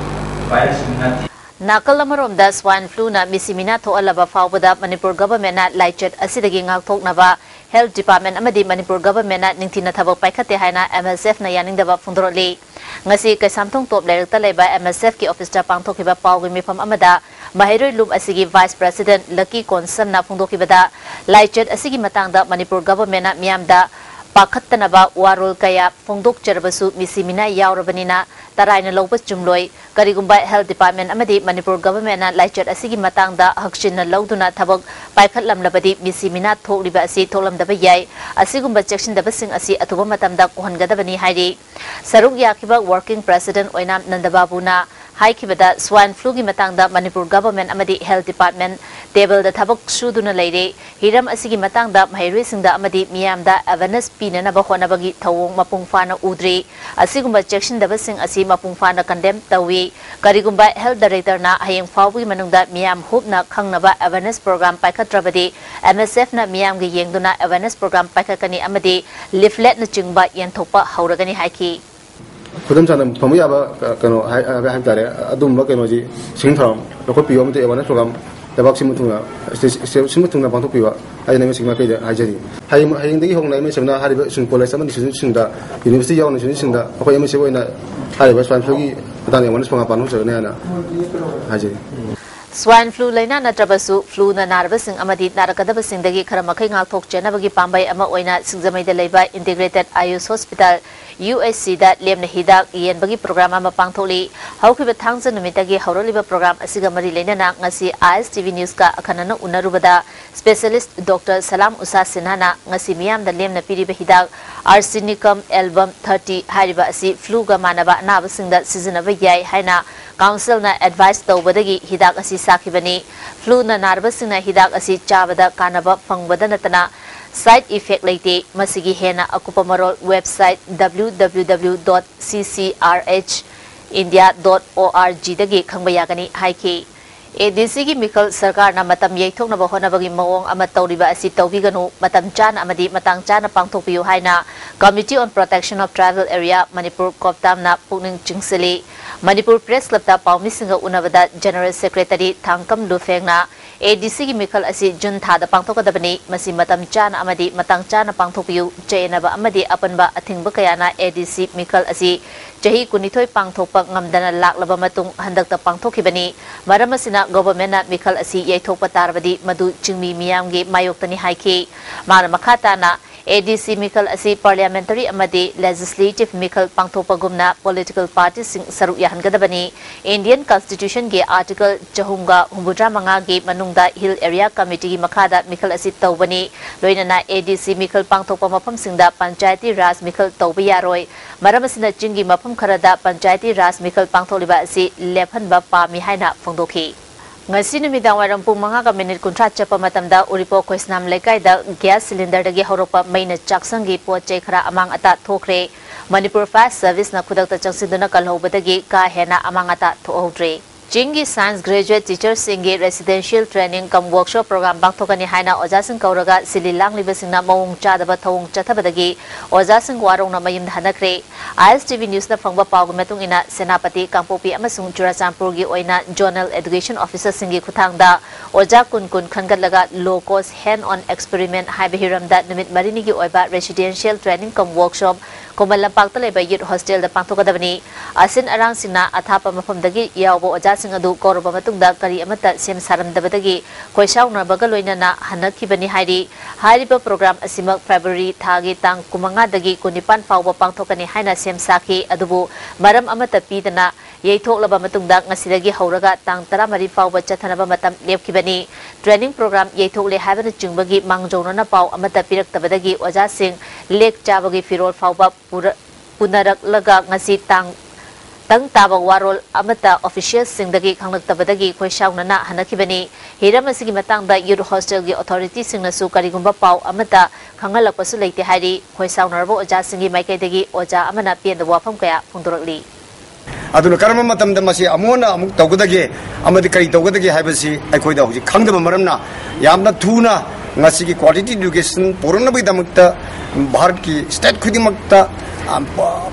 ꯚꯥꯏꯔꯁꯁꯤꯡ ꯅꯠꯇꯦ꯫ ꯅꯥꯀꯜ ꯑꯃꯔꯣꯝꯗ swine fluꯅ ꯃꯤꯁꯤ ꯃꯤꯅꯥ ꯊꯣꯛꯍꯜꯂꯕ ꯐꯥꯎꯕꯗ ꯃꯅꯤꯄꯨꯔ governmentꯅ ꯂꯥꯏꯆꯠ ꯑꯁꯤꯗꯒꯤ ꯉꯥꯛꯊꯣꯛꯅꯕ health department ꯑꯃꯗꯤ ꯃꯅꯤꯄꯨꯔ governmentꯅ ꯅꯤꯡꯊꯤꯅ ꯊꯕꯛ ꯄꯥꯏꯈꯠꯇꯦ ꯍꯥꯏꯅ MSFꯅ ꯌꯥꯅꯤꯡꯗꯕ ꯐꯣꯡꯗꯣꯔꯛꯂꯤ꯫ ꯉꯁꯤ ꯀꯩꯁꯥꯝꯊꯣꯡ ꯇꯣꯞ ꯂꯩꯔꯛꯇ ꯂꯩꯕ MSFꯀꯤ officeꯇ ꯄꯥꯡꯊꯣꯛꯈꯤꯕ ꯄꯥꯎꯒꯤ ꯃꯤꯐꯝ ꯑꯃꯗ ꯃꯍꯩꯔꯣꯏ ꯂꯨꯞ ꯑꯁꯤꯒꯤ vice president ꯂꯛꯀꯤ ꯀꯣꯟꯁꯝꯅ ꯐꯣꯡꯗꯣꯛꯈꯤꯕꯗ, ꯂꯥꯏꯆꯠ ꯑꯁꯤꯒꯤ ꯃꯇꯥꯡꯗ ꯃꯅꯤꯄꯨꯔ governmentꯅ ꯃꯤꯌꯥꯝꯗ ꯄꯥꯈꯠꯇꯅꯕ ꯋꯥꯔꯣꯜ ꯀꯌꯥ ꯐꯣꯡꯗꯣꯛꯆꯔꯕꯁꯨ ꯃꯤꯁꯤ ꯃꯤꯅꯥ ꯌꯥꯎꯔꯕꯅꯤꯅ ꯇꯔꯥꯏꯅ ꯂꯧꯕ ꯆꯨꯝꯂꯣꯏ꯫ ꯀꯔꯤꯒꯨꯝꯕ health department ꯑꯃꯗꯤ ꯃꯅꯤꯄꯨꯔ governmentꯅ ꯂꯥꯏꯆꯠ ꯑꯁꯤꯒꯤ ꯃꯇꯥꯡꯗ ꯍꯛꯆꯤꯟꯅ ꯂꯧꯗꯨꯅ ꯊꯕꯛ ꯄꯥꯏꯈꯠꯂꯝꯂꯕꯗꯤ ꯃꯤꯁꯤ ꯃꯤꯅꯥ ꯊꯣꯛꯂꯤꯕ ꯑꯁꯤ ꯊꯣꯛꯂꯝꯗꯕ ꯌꯥꯏ꯫ ꯑꯁꯤꯒꯨꯝꯕ ꯆꯦꯛꯁꯤꯟꯗꯕꯁꯤꯡ ꯑꯁꯤ ꯑꯊꯨꯕ ꯃꯇꯝꯗ ꯀꯣꯛꯍꯟꯒꯗꯕꯅꯤ ꯍꯥꯏꯔꯤ꯫ ꯁꯔꯨꯛ ꯌꯥꯈꯤꯕ working president ꯑꯣꯏꯅꯥꯝ ꯅꯟꯗꯕꯥꯕꯨꯅ ꯍꯥꯏꯈꯤꯕꯗ, swine fluꯒꯤ ꯃꯇꯥꯡꯗ ꯃꯅꯤꯄꯨꯔ government ꯑꯃꯗꯤ health department tableꯗ ꯊꯕꯛ ꯁꯨꯗꯨꯅ ꯂꯩꯔꯦ꯫ ꯍꯤꯔꯝ ꯑꯁꯤꯒꯤ ꯃꯇꯥꯡꯗ ꯃꯍꯩꯔꯣꯏꯁꯤꯡꯗ ꯑꯃꯗꯤ ꯃꯤꯌꯥꯝꯗ awareness ꯄꯤꯅꯅꯕ ꯍꯣꯠꯅꯕꯒꯤ ꯊꯧꯑꯣꯡ ꯃꯄꯨꯡ ꯐꯥꯅ ꯎꯗ꯭ꯔꯤ꯫ ꯑꯁꯤꯒꯨꯝꯕ ꯆꯦꯛꯁꯤꯟꯗꯕꯁꯤꯡ ꯑꯁꯤ ꯃꯄꯨꯡ ꯐꯥꯅ condemn ꯇꯧꯏ꯫ ꯀꯔꯤꯒꯨꯝꯕ health directorꯅ ꯍꯌꯦꯡ ꯐꯥꯎꯕꯒꯤ ꯃꯅꯨꯡꯗ ꯃꯤꯌꯥꯝ ꯍꯨꯞꯅ ꯈꯪꯅꯕ awareness program ꯄꯥꯏꯈꯠꯇ꯭ꯔꯕꯗꯤ, MSFꯅ ꯃꯤꯌꯥꯝꯒꯤ ꯌꯦꯡꯗꯨꯅ awareness program ꯄꯥꯏꯈꯠꯀꯅꯤ ꯑꯃꯗꯤ leafletꯅꯆꯤꯡꯕ ꯌꯦꯟꯊꯣꯛꯄ ꯍꯧꯔꯒꯅꯤ ꯍꯥꯏꯈꯤ꯫ ꯈꯨꯗꯝ ꯆꯥꯅ ꯐꯪꯕ ꯌꯥꯕ, ꯑ, ꯀꯩꯅꯣ ꯍꯥꯏ-, ꯍꯥꯏꯕ ꯍꯥꯏꯕ ꯇꯥꯔꯦ, ꯑꯗꯨꯝꯕ ꯀꯩꯅꯣꯁꯤ ꯁꯤꯡ ꯊꯧꯔꯥꯡ ꯂꯧꯈꯠꯄꯤꯌꯨ ꯑꯃꯗꯤ awareness program ꯂꯩꯕꯥꯛ ꯁꯤꯟꯕ ꯊꯨꯡꯅ, ꯁꯤ-, ꯁꯤ-, ꯁꯤꯟꯕ ꯊꯨꯡꯅ ꯄꯥꯡꯊꯣꯛꯄꯤꯕ ꯍꯥꯏꯗꯅ MSF ꯃꯥꯏꯀꯩꯗ ꯍꯥꯏꯖꯔꯤ꯫ ꯍꯌꯦꯡ, ꯍꯌꯦꯡꯗꯒꯤ ꯍꯧꯅ MSFꯅ ꯍꯥꯏꯔꯤꯕ ꯁ꯭ꯀꯨꯜ ꯀꯣꯂꯦꯖ ꯑꯃꯗꯤ institutionꯁꯤꯡꯗ, university ꯌꯥꯎꯅ institutionꯁꯤꯡꯗ ꯑꯩꯈꯣꯏ MSF ꯑꯣꯏꯅ ꯍꯥꯏꯔꯤꯕ swine fluꯒꯤ ꯃꯇꯥꯡꯗ awareness program ꯄꯥꯡꯊꯣꯛꯆꯒꯅꯤ ꯍꯥꯏꯅ ꯍꯥꯏꯖꯔꯤ꯫ Swine flu ꯂꯩꯅꯥ ꯅꯠꯇ꯭ꯔꯕꯁꯨ fluꯅ ꯅꯥꯔꯕꯁꯤꯡ ꯑꯃꯗꯤ ꯅꯥꯔꯛꯀꯗꯕꯁꯤꯡꯗꯒꯤ ꯈꯔ ꯃꯈꯩ ꯉꯥꯛꯊꯣꯛꯆꯅꯕꯒꯤ ꯄꯥꯝꯕꯩ ꯑꯃ ꯑꯣꯏꯅ ꯁꯤꯡꯖꯃꯩꯗ ꯂꯩꯕ Integrated Ayush Hospital, UHCꯗ ꯂꯦꯝꯅ ꯍꯤꯗꯥꯛ ꯌꯦꯟꯕꯒꯤ program ꯑꯃ ꯄꯥꯡꯊꯣꯛꯂꯤ꯫ ꯍꯧꯈꯤꯕ ꯊꯥꯡꯖ ꯅꯨꯃꯤꯠꯇꯒꯤ ꯍꯧꯔꯛꯂꯤꯕ program ꯑꯁꯤꯒ ꯃꯔꯤ ꯂꯩꯅꯅ ꯉꯁꯤ ISTV Newsꯀ ꯑꯈꯟꯅꯅ ꯎꯅꯔꯨꯕꯗ specialist Doctor Salam Usa Sinhana ꯉꯁꯤ ꯃꯤꯌꯥꯝꯗ ꯂꯦꯝꯅ ꯄꯤꯔꯤꯕ ꯍꯤꯗꯥꯛ Arsenicum album thirty ꯍꯥꯏꯔꯤꯕ ꯑꯁꯤ fluꯒ ꯃꯥꯟꯅꯕ ꯑꯅꯥꯕꯁꯤꯡꯗ ꯁꯤꯖꯤꯟꯅꯕ ꯌꯥꯏ ꯍꯥꯏꯅ councilꯅ advice ꯇꯧꯕꯗꯒꯤ ꯍꯤꯗꯥꯛ ꯑꯁꯤ ꯁꯥꯈꯤꯕꯅꯤ꯫ Fluꯅ ꯅꯥꯔꯕꯁꯤꯡꯅ ꯍꯤꯗꯥꯛ ꯑꯁꯤ ꯆꯥꯕꯗ ꯀꯥꯟꯅꯕ ꯐꯪꯕꯗ ꯅꯠꯇꯅ side effect ꯂꯩꯇꯦ꯫ ꯃꯁꯤꯒꯤ ꯍꯦꯟꯅ ꯑꯀꯨꯞꯄ ꯃꯔꯣꯜ website www dot ccrhindia dot orgꯗꯒꯤ ꯈꯪꯕ ꯌꯥꯒꯅꯤ ꯍꯥꯏꯈꯤ꯫ ꯑꯦ ꯗꯤ ꯁꯤꯒꯤ ꯃꯤꯈꯜ ꯁꯔꯀꯥꯔꯅ ꯃꯇꯝ ꯌꯩꯊꯣꯛꯅꯕ ꯍꯣꯠꯅꯕꯒꯤ ꯃꯑꯣꯡ ꯑꯃ ꯇꯧꯔꯤꯕ ꯑꯁꯤ ꯇꯧꯕꯤꯒꯅꯨ, ꯃꯇꯝ ꯆꯥꯅ ꯑꯃꯗꯤ ꯃꯇꯥꯡ ꯆꯥꯅ ꯄꯥꯡꯊꯣꯛꯄꯤꯌꯨ ꯍꯥꯏꯅ Committee on Protection of Tribal Area Manipur ꯀꯣꯞꯇꯥꯝꯅ ꯄꯨꯛꯅꯤꯡ ꯆꯤꯡꯁꯤꯜꯂꯤ꯫ ꯃꯅꯤꯄꯨꯔ ꯄ꯭ꯔꯦꯁ ꯀ꯭ꯂꯕꯇ ꯄꯥꯎꯃꯤꯁꯤꯡꯒ ꯎꯅꯕꯗ ꯖꯦꯅꯔꯦꯜ ꯁꯦꯀ꯭ꯔꯦꯇꯔꯤ ꯊꯥꯡꯀꯝ ꯂꯨꯐꯦꯡꯅ ꯑꯦ ꯗꯤ ꯁꯤꯒꯤ ꯃꯤꯈꯜ ꯑꯁꯤ ꯖꯨꯟ ꯊꯥꯗ ꯄꯥꯡꯊꯣꯛꯀꯗꯕꯅꯤ, ꯃꯁꯤ ꯃꯇꯝ ꯆꯥꯅ ꯑꯃꯗꯤ ꯃꯇꯥꯡ ꯆꯥꯅ ꯄꯥꯡꯊꯣꯛꯄꯤꯌꯨ꯫ ꯆꯌꯦꯠꯅꯕ ꯑꯃꯗꯤ ꯑꯄꯟꯕ ꯑꯊꯤꯡꯕ ꯀꯌꯥꯅ ꯑꯦ ꯗꯤ ꯁꯤ ꯃꯤꯈꯜ ꯑꯁꯤ ꯆꯍꯤ ꯀꯨꯟꯅꯤꯊꯣꯏ ꯄꯥꯡꯊꯣꯛꯄ ꯉꯝꯗꯅ ꯂꯥꯛꯂꯕ ꯃꯇꯨꯡ ꯍꯟꯗꯛꯇ ꯄꯥꯡꯊꯣꯛꯈꯤꯕꯅꯤ꯫ ꯃꯔꯝ ꯑꯁꯤꯅ ꯒꯣꯚꯔꯟꯃꯦꯟꯠꯅ ꯃꯤꯈꯜ ꯑꯁꯤ ꯌꯩꯊꯣꯛꯄ ꯇꯥꯔꯕꯗꯤ ꯃꯗꯨ ꯆꯤꯡꯃꯤ ꯃꯤꯌꯥꯝꯒꯤ ꯃꯥꯌꯣꯛꯇꯅꯤ ꯍꯥꯏꯈꯤ꯫ ꯃꯥꯅ ꯃꯈꯥ ꯇꯥꯅ ꯑꯦ ꯗꯤ ꯁꯤ ꯃꯤꯈꯜ ꯑꯁꯤ ꯄꯥꯔꯂꯤꯌꯥꯃꯦꯟꯇꯔꯤ ꯑꯃꯗꯤ ꯂꯦꯖꯤꯁꯂꯦꯇꯤꯚ ꯃꯤꯈꯜ ꯄꯥꯡꯊꯣꯛꯄꯒꯨꯝꯅ ꯄꯣꯂꯤꯇꯤꯀꯦꯜ ꯄꯥꯔꯇꯤꯁꯤꯡ ꯁꯔꯨꯛ ꯌꯥꯍꯟꯒꯗꯕꯅꯤ꯫ ꯏꯟꯗꯤꯌꯟ ꯀꯟꯁꯇꯤꯇ꯭ꯌꯨꯁꯟꯒꯤ ꯑꯥꯔꯇꯤꯀꯜ ꯆꯍꯨꯝꯒ ꯍꯨꯝꯐꯨꯇꯔꯥ ꯃꯉꯥꯒꯤ ꯃꯅꯨꯡꯗ ꯍꯤꯜ ꯑꯦꯔꯤꯌꯥ ꯀꯃꯤꯇꯤꯒꯤ ꯃꯈꯥꯗ ꯃꯤꯈꯜ ꯑꯁꯤ ꯇꯧꯕꯅꯤ꯫ ꯂꯣꯏꯅꯅ ꯑꯦ ꯗꯤ ꯁꯤ ꯃꯤꯈꯜ ꯄꯥꯡꯊꯣꯛꯄ ꯃꯐꯝꯁꯤꯡꯗ ꯄꯟꯆꯥꯌꯇꯤ ꯔꯥꯖ ꯃꯤꯈꯜ ꯇꯧꯕ ꯌꯥꯔꯣꯏ꯫ ꯃꯔꯝ ꯑꯁꯤꯅ ꯆꯤꯡꯒꯤ ꯃꯐꯝ ꯈꯔꯗ ꯄꯟꯆꯥꯌꯇꯤ ꯔꯥꯖ ꯃꯤꯈꯜ ꯄꯥꯡꯊꯣꯛꯂꯤꯕ ꯑꯁꯤ ꯂꯦꯞꯍꯟꯕ ꯄꯥꯝꯃꯤ ꯍꯥꯏꯅ ꯐꯣꯡꯗꯣꯛꯈꯤ꯫ ꯉꯁꯤ ꯅꯨꯃꯤꯗꯥꯡ ꯋꯥꯏꯔꯝ ꯄꯨꯡ ꯃꯉꯥꯒ ꯃꯤꯅꯤꯠ ꯀꯨꯟꯊ꯭ꯔꯥ ꯆꯠꯄ ꯃꯇꯝꯗ ꯎꯔꯤꯄꯣꯛ ꯈꯣꯏꯁꯅꯥꯝ ꯂꯩꯀꯥꯏꯗ ꯒ꯭ꯌꯥꯁ ꯁꯤꯂꯤꯟꯗꯔꯗꯒꯤ ꯍꯧꯔꯛꯄ ꯃꯩꯅ ꯆꯥꯛꯁꯪꯒꯤ ꯄꯣꯠ ꯆꯩ ꯈꯔ ꯑꯃꯥꯡ ꯑꯇꯥ ꯊꯣꯛꯈ꯭ꯔꯦ꯫ ꯃꯅꯤꯄꯨꯔ ꯐꯥꯌꯔ ꯁꯔꯚꯤꯁꯅ ꯈꯨꯗꯛꯇ ꯆꯪꯁꯤꯟꯗꯨꯅ ꯀꯜꯍꯧꯕꯗꯒꯤ ꯀꯥ ꯍꯦꯟꯅ ꯑꯃꯥꯡ ꯑꯇꯥ ꯊꯣꯛꯍꯧꯗ꯭ꯔꯦ꯫ ꯆꯤꯡꯒꯤ ꯁꯥꯏꯟꯁ ꯒ꯭ꯔꯦꯖꯨꯑꯦꯠ ꯇꯤꯆꯔꯁꯤꯡꯒꯤ ꯔꯦꯁꯤꯗꯦꯟꯁꯤꯌꯦꯜ ꯇ꯭ꯔꯦꯅꯤꯡ ꯀꯝ ꯋꯔꯛꯁꯣꯞ ꯄ꯭ꯔꯣꯒ꯭ꯔꯥꯝ ꯄꯥꯡꯊꯣꯛꯀꯅꯤ ꯍꯥꯏꯅ ꯑꯣꯖꯥꯁꯤꯡ ꯀꯧꯔꯒ ꯁꯤꯜꯂꯤ ꯂꯥꯡꯂꯤꯕꯁꯤꯡꯅ ꯃꯑꯣꯡ ꯆꯥꯗꯕ ꯊꯧꯑꯣꯡ ꯆꯠꯊꯕꯗꯒꯤ ꯑꯣꯖꯥꯁꯤꯡ ꯋꯥꯔꯧꯅ ꯃꯌꯨꯝꯗ ꯍꯟꯅꯈ꯭ꯔꯦ꯫ ꯑꯥꯏ ꯑꯦꯁ ꯇꯤ ꯚꯤ ꯅ꯭ꯌꯨꯁꯅ ꯐꯪꯕ ꯄꯥꯎꯒꯤ ꯃꯇꯨꯡ ꯏꯟꯅ, ꯁꯦꯅꯥꯄꯇꯤ, ꯀꯥꯡꯄꯣꯛꯄꯤ ꯑꯃꯁꯨꯡ ꯆꯨꯔꯥꯆꯥꯟꯄꯨꯔꯒꯤ ꯑꯣꯏꯅ ꯖꯣꯅꯦꯜ ꯑꯦꯗꯨꯀꯦꯁꯟ ꯑꯣꯐꯤꯁꯔꯁꯤꯡꯒꯤ ꯈꯨꯠꯊꯥꯡꯗ ꯑꯣꯖꯥ ꯀꯨꯟ ꯀꯨꯟ ꯈꯟꯒꯠꯂꯒ ꯂꯣ ꯀꯣꯁ ꯍꯦꯟ ꯑꯣꯟ ꯑꯦꯛꯁꯄꯦꯔꯤꯃꯦꯟ ꯍꯥꯏꯕ ꯍꯤꯔꯝꯗ ꯅꯨꯃꯤꯠ ꯃꯔꯤꯅꯤꯒꯤ ꯑꯣꯏꯕ ꯔꯦꯁꯤꯗꯦꯟꯁꯤꯌꯦꯜ ꯇ꯭ꯔꯦꯅꯤꯡ ꯀꯝ ꯋꯔꯛꯁꯣꯞ ꯈꯨꯃꯟ ꯂꯝꯄꯥꯛꯇ ꯂꯩꯕ ꯌꯨꯠ ꯍꯣꯁꯇꯦꯜꯗ ꯄꯥꯡꯊꯣꯛꯀꯗꯕꯅꯤ꯫ ꯑꯁꯤꯟ ꯑꯔꯥꯡꯁꯤꯡꯅ ꯑꯊꯥꯞꯄ ꯃꯐꯝꯗꯒꯤ ꯌꯥꯎꯕ ꯑꯣꯖꯥꯁꯤꯡ ꯑꯗꯨ ꯀꯧꯔꯕ ꯃꯇꯨꯡꯗ ꯀꯔꯤ ꯑꯃꯠꯇ ꯁꯦꯝ ꯁꯥꯔꯝꯗꯕꯗꯒꯤ ꯈꯣꯏꯁꯥꯎꯅꯕꯒ ꯂꯣꯏꯅꯅ ꯍꯟꯅꯈꯤꯕꯅꯤ ꯍꯥꯏꯔꯤ꯫ ꯍꯥꯏꯔꯤꯕ ꯄ꯭ꯔꯣꯒ꯭ꯔꯥꯝ ꯑꯁꯤꯃꯛ ꯐꯦꯕ꯭ꯔꯨꯋꯥꯔꯤ ꯊꯥꯒꯤ ꯇꯥꯡ ꯀꯨꯟꯃꯉꯥꯗꯒꯤ ꯀꯨꯟꯅꯤꯄꯥꯟ ꯐꯥꯎꯕ ꯄꯥꯡꯊꯣꯛꯀꯅꯤ ꯍꯥꯏꯅ ꯁꯦꯝ ꯁꯥꯈꯤ, ꯑꯗꯨꯕꯨ ꯃꯔꯝ ꯑꯃꯠꯇ ꯄꯤꯗꯅ ꯌꯩꯊꯣꯛꯂꯕ ꯃꯇꯨꯡꯗ ꯉꯁꯤꯗꯒꯤ ꯍꯧꯔꯒ ꯇꯥꯡ ꯇꯔꯥꯃꯔꯤ ꯐꯥꯎꯕ ꯆꯠꯊꯅꯕ ꯃꯇꯝ ꯂꯦꯞꯈꯤꯕꯅꯤ꯫ ꯇ꯭ꯔꯦꯅꯤꯡ ꯄ꯭ꯔꯣꯒ꯭ꯔꯥꯝ ꯌꯩꯊꯣꯛꯂꯦ ꯍꯥꯏꯕꯅꯆꯤꯡꯕꯒꯤ ꯃꯥꯡꯖꯧꯅꯅ ꯄꯥꯎ ꯑꯃꯠꯇ ꯄꯤꯔꯛꯇꯕꯗꯒꯤ ꯑꯣꯖꯥꯁꯤꯡ ꯂꯦꯛ ꯆꯥꯕꯒꯤ ꯐꯤꯔꯣꯜ ꯐꯥꯎꯕ ꯄꯨꯔ-, ꯄꯨꯅꯔꯛꯂꯒ ꯉꯁꯤ ꯇꯥꯡ ꯇꯪ ꯇꯥꯕ ꯋꯥꯔꯣꯜ ꯑꯃꯠꯇ ꯑꯣꯐꯤꯁꯤꯌꯦꯜꯁꯤꯡꯗꯒꯤ ꯈꯪꯂꯛꯇꯕꯗꯒꯤ ꯈꯣꯏꯁꯥꯎꯅꯅ ꯍꯟꯅꯈꯤꯕꯅꯤ꯫ ꯍꯤꯔꯝ ꯑꯁꯤꯒꯤ ꯃꯇꯥꯡꯗ ꯌꯨꯠ ꯍꯣꯁꯇꯦꯜꯒꯤ ꯑꯣꯊꯣꯔꯤꯇꯤꯁꯤꯡꯅꯁꯨ ꯀꯔꯤꯒꯨꯝꯕ ꯄꯥꯎ ꯑꯃꯠꯇ ꯈꯪꯍꯜꯂꯛꯄꯁꯨ ꯂꯩꯇꯦ ꯍꯥꯏꯔꯤ꯫ ꯈꯣꯏꯁꯥꯎꯅꯔꯕ ꯑꯣꯖꯥꯁꯤꯡꯒꯤ ꯃꯥꯏꯀꯩꯗꯒꯤ ꯑꯣꯖꯥ ꯑꯃꯅ ꯄꯦꯟꯗꯕ ꯋꯥꯐꯝ ꯀꯌꯥ ꯐꯣꯡꯗꯣꯔꯛꯂꯤ꯫ ꯑꯗꯨꯅ ꯀꯔꯝꯕ ꯃꯇꯝꯗ ꯃꯁꯤ ꯑꯃꯨꯛ ꯍꯟꯅ ꯑꯃꯨꯛ ꯇꯧꯒꯗꯒꯦ ꯑꯃꯗꯤ ꯀꯔꯤ ꯇꯧꯒꯗꯒꯦ ꯍꯥꯏꯕꯁꯤ ꯑꯩꯈꯣꯏꯗ ꯍꯧꯖꯤꯛ ꯈꯪꯗꯕ ꯃꯔꯝꯅ, ꯌꯥꯝꯅ ꯊꯨꯅ ꯉꯁꯤꯒꯤ quality education ꯄꯨꯔꯛꯅꯕꯒꯤꯗꯃꯛꯇ ꯚꯥꯔꯠꯀꯤ state ꯈꯨꯗꯤꯡꯃꯛꯇ, ꯑ,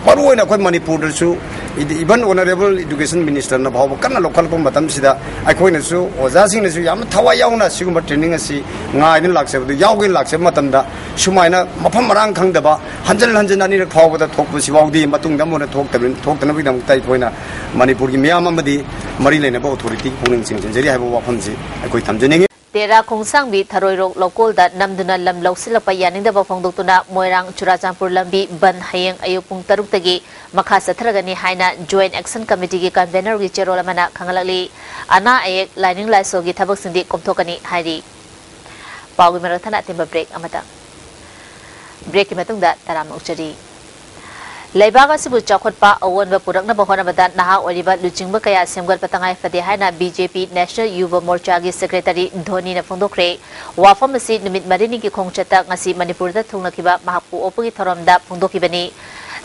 ꯃꯔꯨꯑꯣꯏꯅ ꯑꯩꯈꯣꯏ ꯃꯅꯤꯄꯨꯔꯗꯁꯨ, even Honourable Education Minister ꯅ ꯐꯥꯎꯕ ꯀꯟꯅ ꯂꯧꯈꯠꯂꯛꯄ ꯃꯇꯝꯁꯤꯗ, ꯑꯩꯈꯣꯏꯅꯁꯨ, ꯑꯣꯖꯥꯁꯤꯡꯅꯁꯨ ꯌꯥꯝꯅ ꯊꯋꯥꯏ ꯌꯥꯎꯅ ꯁꯤꯒꯨꯝꯕ training ꯑꯁꯤ ꯉꯥꯏꯗꯨꯅ ꯂꯥꯛꯆꯕꯗꯨ, ꯌꯥꯎꯒꯦꯅ ꯂꯥꯛꯆꯕ ꯃꯇꯝꯗ ꯁꯨꯃꯥꯏꯅ ꯃꯐꯝ ꯃꯔꯥꯡ ꯈꯪꯗꯕ, ꯍꯟꯖꯤꯟ ꯍꯟꯖꯤꯟ ꯑꯅꯤꯔꯛ ꯐꯥꯎꯕꯗ ꯊꯣꯛꯄꯁꯤ ꯐꯥꯎꯗꯤ ꯃꯇꯨꯡꯗ ꯑꯃꯨꯛ ꯍꯟꯅ ꯊꯣꯛꯇꯕ-, ꯊꯣꯛꯇꯅꯕꯒꯤꯗꯃꯛꯇ ꯑꯩꯈꯣꯏꯅ ꯃꯅꯤꯄꯨꯔꯒꯤ ꯃꯤꯌꯥꯝ ꯑꯃꯗꯤ ꯃꯔꯤ ꯂꯩꯅꯕ authority ꯄꯨꯛꯅꯤꯡ ꯆꯤꯡꯁꯤꯟꯖꯔꯤ ꯍꯥꯏꯕ ꯋꯥꯐꯝꯁꯤ ꯑꯩꯈꯣꯏ ꯊꯝꯖꯅꯤꯡꯉꯤ꯫ ꯇꯦꯔꯥ ꯈꯣꯡꯁꯥꯡꯕꯤ ꯊꯔꯣꯏꯔꯣꯛ ꯂꯧꯀꯣꯜꯗ ꯅꯝꯗꯨꯅ ꯂꯝ ꯂꯧꯁꯤꯜꯂꯛꯄ ꯌꯥꯅꯤꯡꯗꯕ ꯐꯣꯡꯗꯣꯛꯇꯨꯅ ꯃꯣꯏꯔꯥꯡ ꯆꯨꯔꯥꯆꯥꯟꯄꯨꯔ ꯂꯝꯕꯤ ꯕꯟ ꯍꯌꯦꯡ ꯑꯌꯨꯛ ꯄꯨꯡ ꯇꯔꯨꯛꯇꯒꯤ ꯃꯈꯥ ꯆꯠꯊꯔꯒꯅꯤ ꯍꯥꯏꯅ Joint Action Committee ꯒꯤ convener ꯒꯤ ꯆꯦꯔꯣꯜ ꯑꯃꯅ ꯈꯪꯍꯜꯂꯛꯂꯤ꯫ ꯑꯅꯥ ꯑꯌꯦꯛ, ꯂꯥꯏꯅꯤꯡ ꯂꯥꯏꯁꯣꯜꯒꯤ ꯊꯕꯛꯁꯤꯡꯗꯤ ꯀꯣꯝꯊꯣꯛꯀꯅꯤ ꯍꯥꯏꯔꯤ꯫ ꯄꯥꯎꯒꯤ ꯃꯔꯛ ꯊꯠꯅ ꯑꯇꯦꯟꯕ break ꯑꯃꯇꯪ꯫ Break ꯀꯤ ꯃꯇꯨꯡꯗ ꯇꯔꯥꯝꯅ ꯑꯣꯛꯆꯔꯤ꯫ ꯂꯩꯕꯥꯛ ꯑꯁꯤꯕꯨ ꯆꯥꯎꯈꯠꯄ ꯑꯑꯣꯟꯕ ꯄꯨꯔꯛꯅꯕ ꯍꯣꯠꯅꯕꯗ ꯅꯍꯥ ꯑꯣꯏꯔꯤꯕ ꯂꯨꯆꯤꯡꯕ ꯀꯌꯥ ꯁꯦꯝꯒꯠꯄ ꯇꯉꯥꯏ ꯐꯗꯦ ꯍꯥꯏꯅ B J P National Yuva Morcha ꯒꯤ Secretary ꯙꯣꯅꯤꯅ ꯐꯣꯡꯗꯣꯛꯈ꯭ꯔꯦ꯫ ꯋꯥꯐꯝ ꯑꯁꯤ ꯅꯨꯃꯤꯠ ꯃꯔꯤꯅꯤꯒꯤ ꯈꯣꯡꯆꯠꯇ ꯉꯁꯤ ꯃꯅꯤꯄꯨꯔꯗ ꯊꯨꯡꯂꯈꯤꯕ ꯃꯍꯥꯛꯄꯨ ꯑꯣꯛꯄꯒꯤ ꯊꯧꯔꯝꯗ ꯐꯣꯡꯗꯣꯛꯈꯤꯕꯅꯤ꯫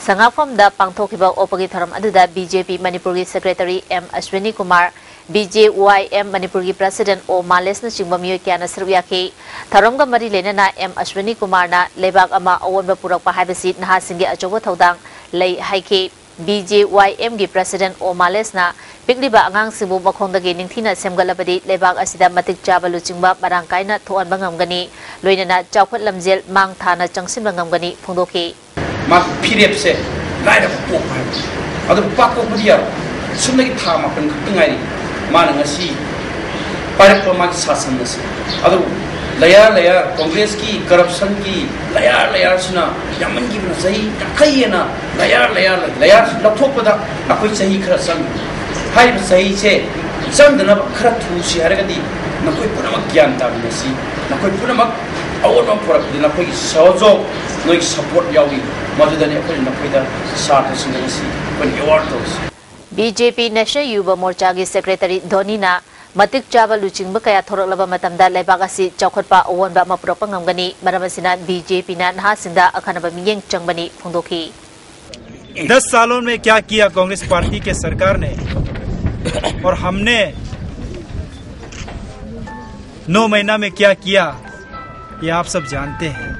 ꯁꯉꯥꯛꯐꯝꯗ ꯄꯥꯡꯊꯣꯛꯈꯤꯕ ꯑꯣꯛꯄꯒꯤ ꯊꯧꯔꯝ ꯑꯗꯨꯗ B J P ꯃꯅꯤꯄꯨꯔꯒꯤ Secretary M Ashwini Kumar, B J Y M ꯃꯅꯤꯄꯨꯔꯒꯤ President O ꯃꯥꯂꯦꯁꯅꯆꯤꯡꯕ ꯃꯤꯑꯣꯏ ꯀꯌꯥꯅ ꯁꯔꯨꯛ ꯌꯥꯈꯤ꯫ ꯊꯧꯔꯝꯒ ꯃꯔꯤ ꯂꯩꯅꯅ M Ashwini Kumarꯅ ꯂꯩꯕꯥꯛ ꯑꯃ ꯑꯑꯣꯟꯕ ꯄꯨꯔꯛꯄ ꯍꯥꯏꯕꯁꯤ ꯅꯍꯥꯁꯤꯡꯒꯤ ꯑꯆꯧꯕ ꯊꯧꯗꯥꯡ ꯂꯩ ꯍꯥꯏꯈꯤ꯫ B J Y M ꯒꯤ President O ꯃꯥꯂꯦꯁꯅ ꯄꯤꯛꯂꯤꯕ ꯑꯉꯥꯡꯁꯤꯡꯕꯨ ꯃꯈꯣꯡꯗꯒꯤ ꯅꯤꯡꯊꯤꯅ ꯁꯦꯝꯒꯠꯂꯕꯗꯤ ꯂꯩꯕꯥꯛ ꯑꯁꯤꯗ ꯃꯇꯤꯛ ꯆꯥꯕ ꯂꯨꯆꯤꯡꯕ ꯃꯔꯥꯡ ꯀꯥꯏꯅ ꯊꯣꯛꯍꯟꯕ ꯉꯝꯒꯅꯤ, ꯂꯣꯏꯅꯅ ꯆꯥꯎꯈꯠ ꯂꯝꯖꯦꯜ ꯃꯥꯡ ꯊꯥꯅ ꯆꯪꯁꯤꯟꯕ ꯉꯝꯒꯅꯤ ꯐꯣꯡꯗꯣꯛꯈꯤ꯫ ꯃꯥꯒꯤ ꯐꯤꯔꯦꯞꯁꯦ ꯂꯥꯏꯔꯕ ꯄꯣꯛꯄ ꯍꯥꯏꯕ, ꯑꯗꯨ ꯄꯥꯛ ꯄꯣꯛꯄꯗꯤ ꯌꯥꯔꯣꯏ꯫ ꯁꯨꯞꯅꯒꯤ ꯊꯥ ꯃꯥꯄꯟ ꯈꯛꯇ ꯉꯥꯏꯔꯤ ꯃꯥꯅ ꯉꯁꯤ ꯄꯥꯏꯔꯛꯄ ꯃꯥꯒꯤ ꯁꯥꯁꯟ ꯑꯁꯤ꯫ ꯑꯗꯨ layer layer, Congress ꯀꯤ corruption ꯒꯤ layer layer ꯁꯤꯅ ꯌꯥꯝꯃꯟꯈꯤꯕꯅ, ꯆꯍꯤ ꯌꯥꯡꯈꯩ ꯍꯦꯟꯅ layer layer layer ꯂꯧꯊꯣꯛꯄꯗ ꯑꯩꯈꯣꯏ ꯆꯍꯤ ꯈꯔ ꯆꯪꯉꯤ꯫ ꯍꯥꯏꯔꯤꯕ ꯆꯍꯤꯁꯦ ꯆꯪꯗꯅꯕ ꯈꯔ ꯊꯨꯁꯤ ꯍꯥꯏꯔꯒꯗꯤ ꯅꯈꯣꯏ ꯄꯨꯝꯅꯃꯛ ꯒ꯭ꯌꯥꯟ ꯇꯥꯃꯤꯟꯅꯁꯤ꯫ ꯅꯈꯣꯏ ꯄꯨꯝꯅꯃꯛ ꯑꯑꯣꯟꯕ ꯑꯃ ꯄꯨꯔꯛꯄꯗ ꯅꯈꯣꯏꯒꯤ ꯁꯍꯖꯣꯒ, ꯅꯈꯣꯏꯒꯤ support ꯌꯥꯎꯏ꯫ ꯃꯗꯨꯗꯅꯤ ꯑꯩꯈꯣꯏꯅ ꯅꯈꯣꯏꯗ ꯁꯥꯇ꯭ꯔꯁꯤꯡꯗ ꯉꯁꯤ ꯑꯩꯈꯣꯏꯅ award ꯇꯧꯔꯤꯁꯤ꯫ B J P National Yuva Morcha ꯒꯤ Secretary ꯙꯣꯅꯤꯅ ꯃꯇꯤꯛ ꯆꯥꯕ ꯂꯨꯆꯤꯡꯕ ꯀꯌꯥ ꯊꯣꯔꯛꯂꯕ ꯃꯇꯝꯗ ꯂꯩꯕꯥꯛ ꯑꯁꯤ ꯆꯥꯎꯈꯠꯄ ꯑꯑꯣꯟꯕ ꯑꯃ ꯄꯨꯔꯛꯄ ꯉꯝꯒꯅꯤ꯫ ꯃꯔꯝ ꯑꯁꯤꯅ B J P ꯅ ꯅꯍꯥꯁꯤꯡꯗ ꯑꯈꯟꯅꯕ ꯃꯤꯠꯌꯦꯡ ꯆꯪꯕꯅꯤ ꯐꯣꯡꯗꯣꯛꯈꯤ꯫ दस सालों में क्या किया कांग्रेस पार्टी के सरकार ने और हमने नौ महीना में क्या किया, ये आप सब जानते हैं।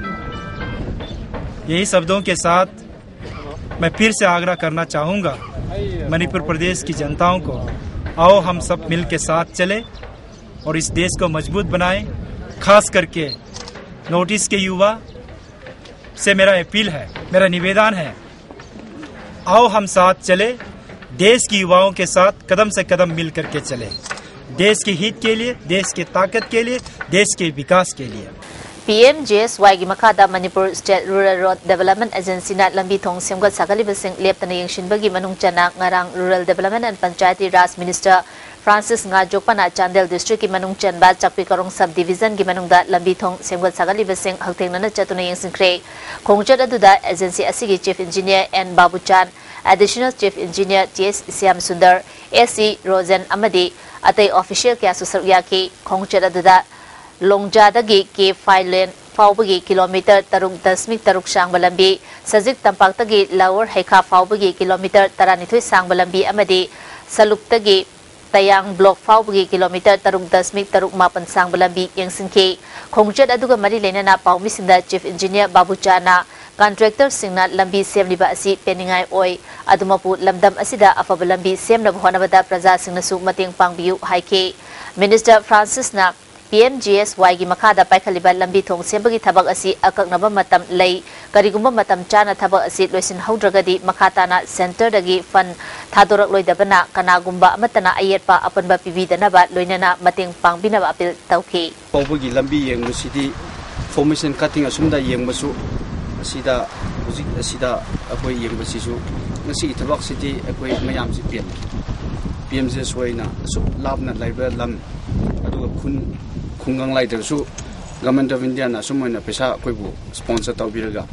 यही शब्दों के साथ मैं फिर से आग्रह करना चाहूँगा मणिपुर प्रदेश की जनताओं को, आओ हम सब मिल के साथ चले और इस देश को मजबूत बनाएं। खास करके नॉर्थ ईस्ट के युवा से मेरा अपील है, मेरा निवेदन है, आओ हम साथ चले, देश के युवाओं के साथ कदम से कदम मिल करके चले, देश के हित के लिए, देश के ताकत के लिए, देश के विकास के लिए। ꯄꯤ ꯑꯦꯝ ꯖꯤ ꯑꯦꯁ ꯋꯥꯏꯒꯤ ꯃꯈꯥꯗ Manipur state rural road development ꯑꯦꯖꯦꯟꯁꯤꯅ ꯂꯝꯕꯤ ꯊꯣꯡ ꯁꯦꯝꯒꯠ ꯁꯥꯒꯠꯂꯤꯕꯁꯤꯡ ꯂꯦꯞꯇꯅ ꯌꯦꯡꯁꯤꯟꯕꯒꯤ ꯃꯅꯨꯡ ꯆꯟꯅ ꯉꯔꯥꯡ rural development and panchayati raj minister Francis ꯉꯥꯖꯣꯛꯄꯅ ꯆꯥꯟꯗꯦꯜ ꯗꯤꯁꯇ꯭ꯔꯤꯛꯀꯤ ꯃꯅꯨꯡ ꯆꯟꯕ ꯆꯥꯛꯄꯤ ꯀꯔꯣꯡ ꯁꯕ ꯗꯤꯕꯤꯖꯟꯒꯤ ꯃꯅꯨꯡꯗ ꯂꯝꯕꯤ ꯊꯣꯡ ꯁꯦꯝꯒꯠ ꯁꯥꯒꯠꯂꯤꯕꯁꯤꯡ ꯍꯛꯊꯦꯡꯅꯅ ꯆꯠꯇꯨꯅ ꯌꯦꯡꯁꯤꯟꯈ꯭ꯔꯦ꯫ ꯈꯣꯡꯆꯠ ꯑꯗꯨꯗ ꯑꯦꯖꯦꯟꯁꯤ ꯑꯁꯤꯒꯤ chief engineer N Babuchan, additional chief engineer T S Shyam Sundar, A C Rojen ꯑꯃꯗꯤ ꯑꯇꯩ ꯑꯣꯐꯤꯁꯤꯌꯦꯜ ꯀꯌꯥꯁꯨ ꯁꯔꯨꯛ ꯌꯥꯈꯤ꯫ ꯈꯣꯡꯆꯠ ꯑꯗꯨꯗ ꯂꯣꯡꯖꯥꯗꯒꯤ ꯀꯦ ꯐꯥꯏꯂꯦꯟ ꯐꯥꯎꯕꯒꯤ ꯀꯤꯂꯣꯃꯤꯇꯔ ꯇꯔꯨꯛ ꯗꯁꯃꯤꯛ ꯇꯔꯨꯛ ꯁꯥꯡꯕ ꯂꯝꯕꯤ, ꯁꯖꯤꯛ ꯇꯝꯄꯥꯛꯇꯒꯤ ꯂꯋꯔ ꯍꯩꯈꯥ ꯐꯥꯎꯕꯒꯤ ꯀꯤꯂꯣꯃꯤꯇꯔ ꯇꯔꯥꯅꯤꯊꯣꯏ ꯁꯥꯡꯕ ꯂꯝꯕꯤ ꯑꯃꯗꯤ ꯁꯂꯨꯛꯇꯒꯤ ꯇꯌꯥꯡ ꯕ꯭ꯂꯣꯛ ꯐꯥꯎꯕꯒꯤ ꯀꯤꯂꯣꯃꯤꯇꯔ ꯇꯔꯨꯛ ꯗꯁꯃꯤꯛ ꯇꯔꯨꯛ ꯃꯥꯄꯟ ꯁꯥꯡꯕ ꯂꯝꯕꯤ ꯌꯦꯡꯁꯤꯟꯈꯤ꯫ ꯈꯣꯡꯆꯠ ꯑꯗꯨꯒ ꯃꯔꯤ ꯂꯩꯅꯅ ꯄꯥꯎꯃꯤꯁꯤꯡꯗ ꯆꯤꯐ ꯏꯟꯖꯤꯅꯤꯌꯔ ꯕꯥꯕꯨꯆꯥꯅ ꯀꯟꯇ꯭ꯔꯦꯛꯇꯔꯁꯤꯡꯅ ꯂꯝꯕꯤ ꯁꯦꯝꯂꯤꯕ ꯑꯁꯤ ꯄꯦꯟꯅꯤꯡꯉꯥꯏ ꯑꯣꯏ꯫ ꯑꯗꯨꯃꯛꯄꯨ ꯂꯝꯗꯝ ꯑꯁꯤꯗ ꯑꯐꯕ ꯂꯝꯕꯤ ꯁꯦꯝꯅꯕ ꯍꯣꯠꯅꯕꯗ ꯄ꯭ꯔꯖꯥꯁꯤꯡꯅꯁꯨ ꯃꯇꯦꯡ ꯄꯥꯡꯕꯤꯌꯨ ꯍꯥꯏꯈꯤ꯫ Minister ꯐ꯭ꯔꯥꯟꯁꯤꯁꯅ P M G S ꯋꯥꯏꯒꯤ ꯃꯈꯥꯗ ꯄꯥꯏꯈꯠꯂꯤꯕ ꯂꯝꯕꯤ ꯊꯣꯡ ꯁꯦꯝꯕꯒꯤ ꯊꯕꯛ ꯑꯁꯤ ꯑꯀꯛꯅꯕ ꯃꯇꯝ ꯂꯩ꯫ ꯀꯔꯤꯒꯨꯝꯕ ꯃꯇꯝ ꯆꯥꯅ ꯊꯕꯛ ꯑꯁꯤ ꯂꯣꯏꯁꯤꯟꯍꯧꯗ꯭ꯔꯒꯗꯤ ꯃꯈꯥ ꯇꯥꯅ ꯁꯦꯟꯇꯔꯗꯒꯤ ꯐꯟ ꯊꯥꯗꯣꯔꯛꯂꯣꯏꯗꯕꯅ ꯀꯅꯥꯒꯨꯝꯕ ꯑꯃꯠꯇꯅ ꯑꯌꯦꯠꯄ ꯑꯄꯟꯕ ꯄꯤꯕꯤꯗꯅꯕ ꯂꯣꯏꯅꯅ ꯃꯇꯦꯡ ꯄꯥꯡꯕꯤꯅꯕ ꯑꯄꯤꯜ ꯇꯧꯈꯤ꯫ ꯐꯥꯎꯕꯒꯤ ꯂꯝꯕꯤ ꯌꯦꯡꯕꯁꯤꯗꯤ ꯐꯣꯔꯃꯦꯁꯟ ꯀꯠꯇꯤꯡ ꯑꯁꯨꯝꯗ ꯌꯦꯡꯕꯁꯨ ꯑꯁꯤꯗ ꯍꯧꯖꯤꯛ ꯑꯁꯤꯗ ꯑꯩꯈꯣꯏ ꯌꯦꯡꯕꯁꯤꯁꯨ ꯉꯁꯤꯒꯤ ꯊꯕꯛꯁꯤꯗꯤ ꯑꯩꯈꯣꯏ ꯃꯌꯥꯝꯁꯤ ꯄꯦꯟ ꯄꯤ ꯑꯦꯝ ꯖꯤ ꯑꯦꯁ ꯑꯣꯏꯅ ꯑꯁꯨꯛ ꯂꯥꯞꯅ ꯂꯩꯕ ꯂꯝ ꯑꯗꯨꯒ ꯈꯨꯟ ꯈꯨꯡꯒꯪ ꯂꯩꯗ꯭ꯔꯁꯨ ꯒꯃꯦꯟ ꯑꯣꯐ ꯏꯟꯗꯤꯌꯥꯅ ꯑꯁꯨꯝ ꯑꯣꯏꯅ ꯄꯩꯁꯥ ꯑꯩꯈꯣꯏꯕꯨ ꯁ꯭ꯄꯣꯟꯁꯔ ꯇꯧꯕꯤꯔꯒ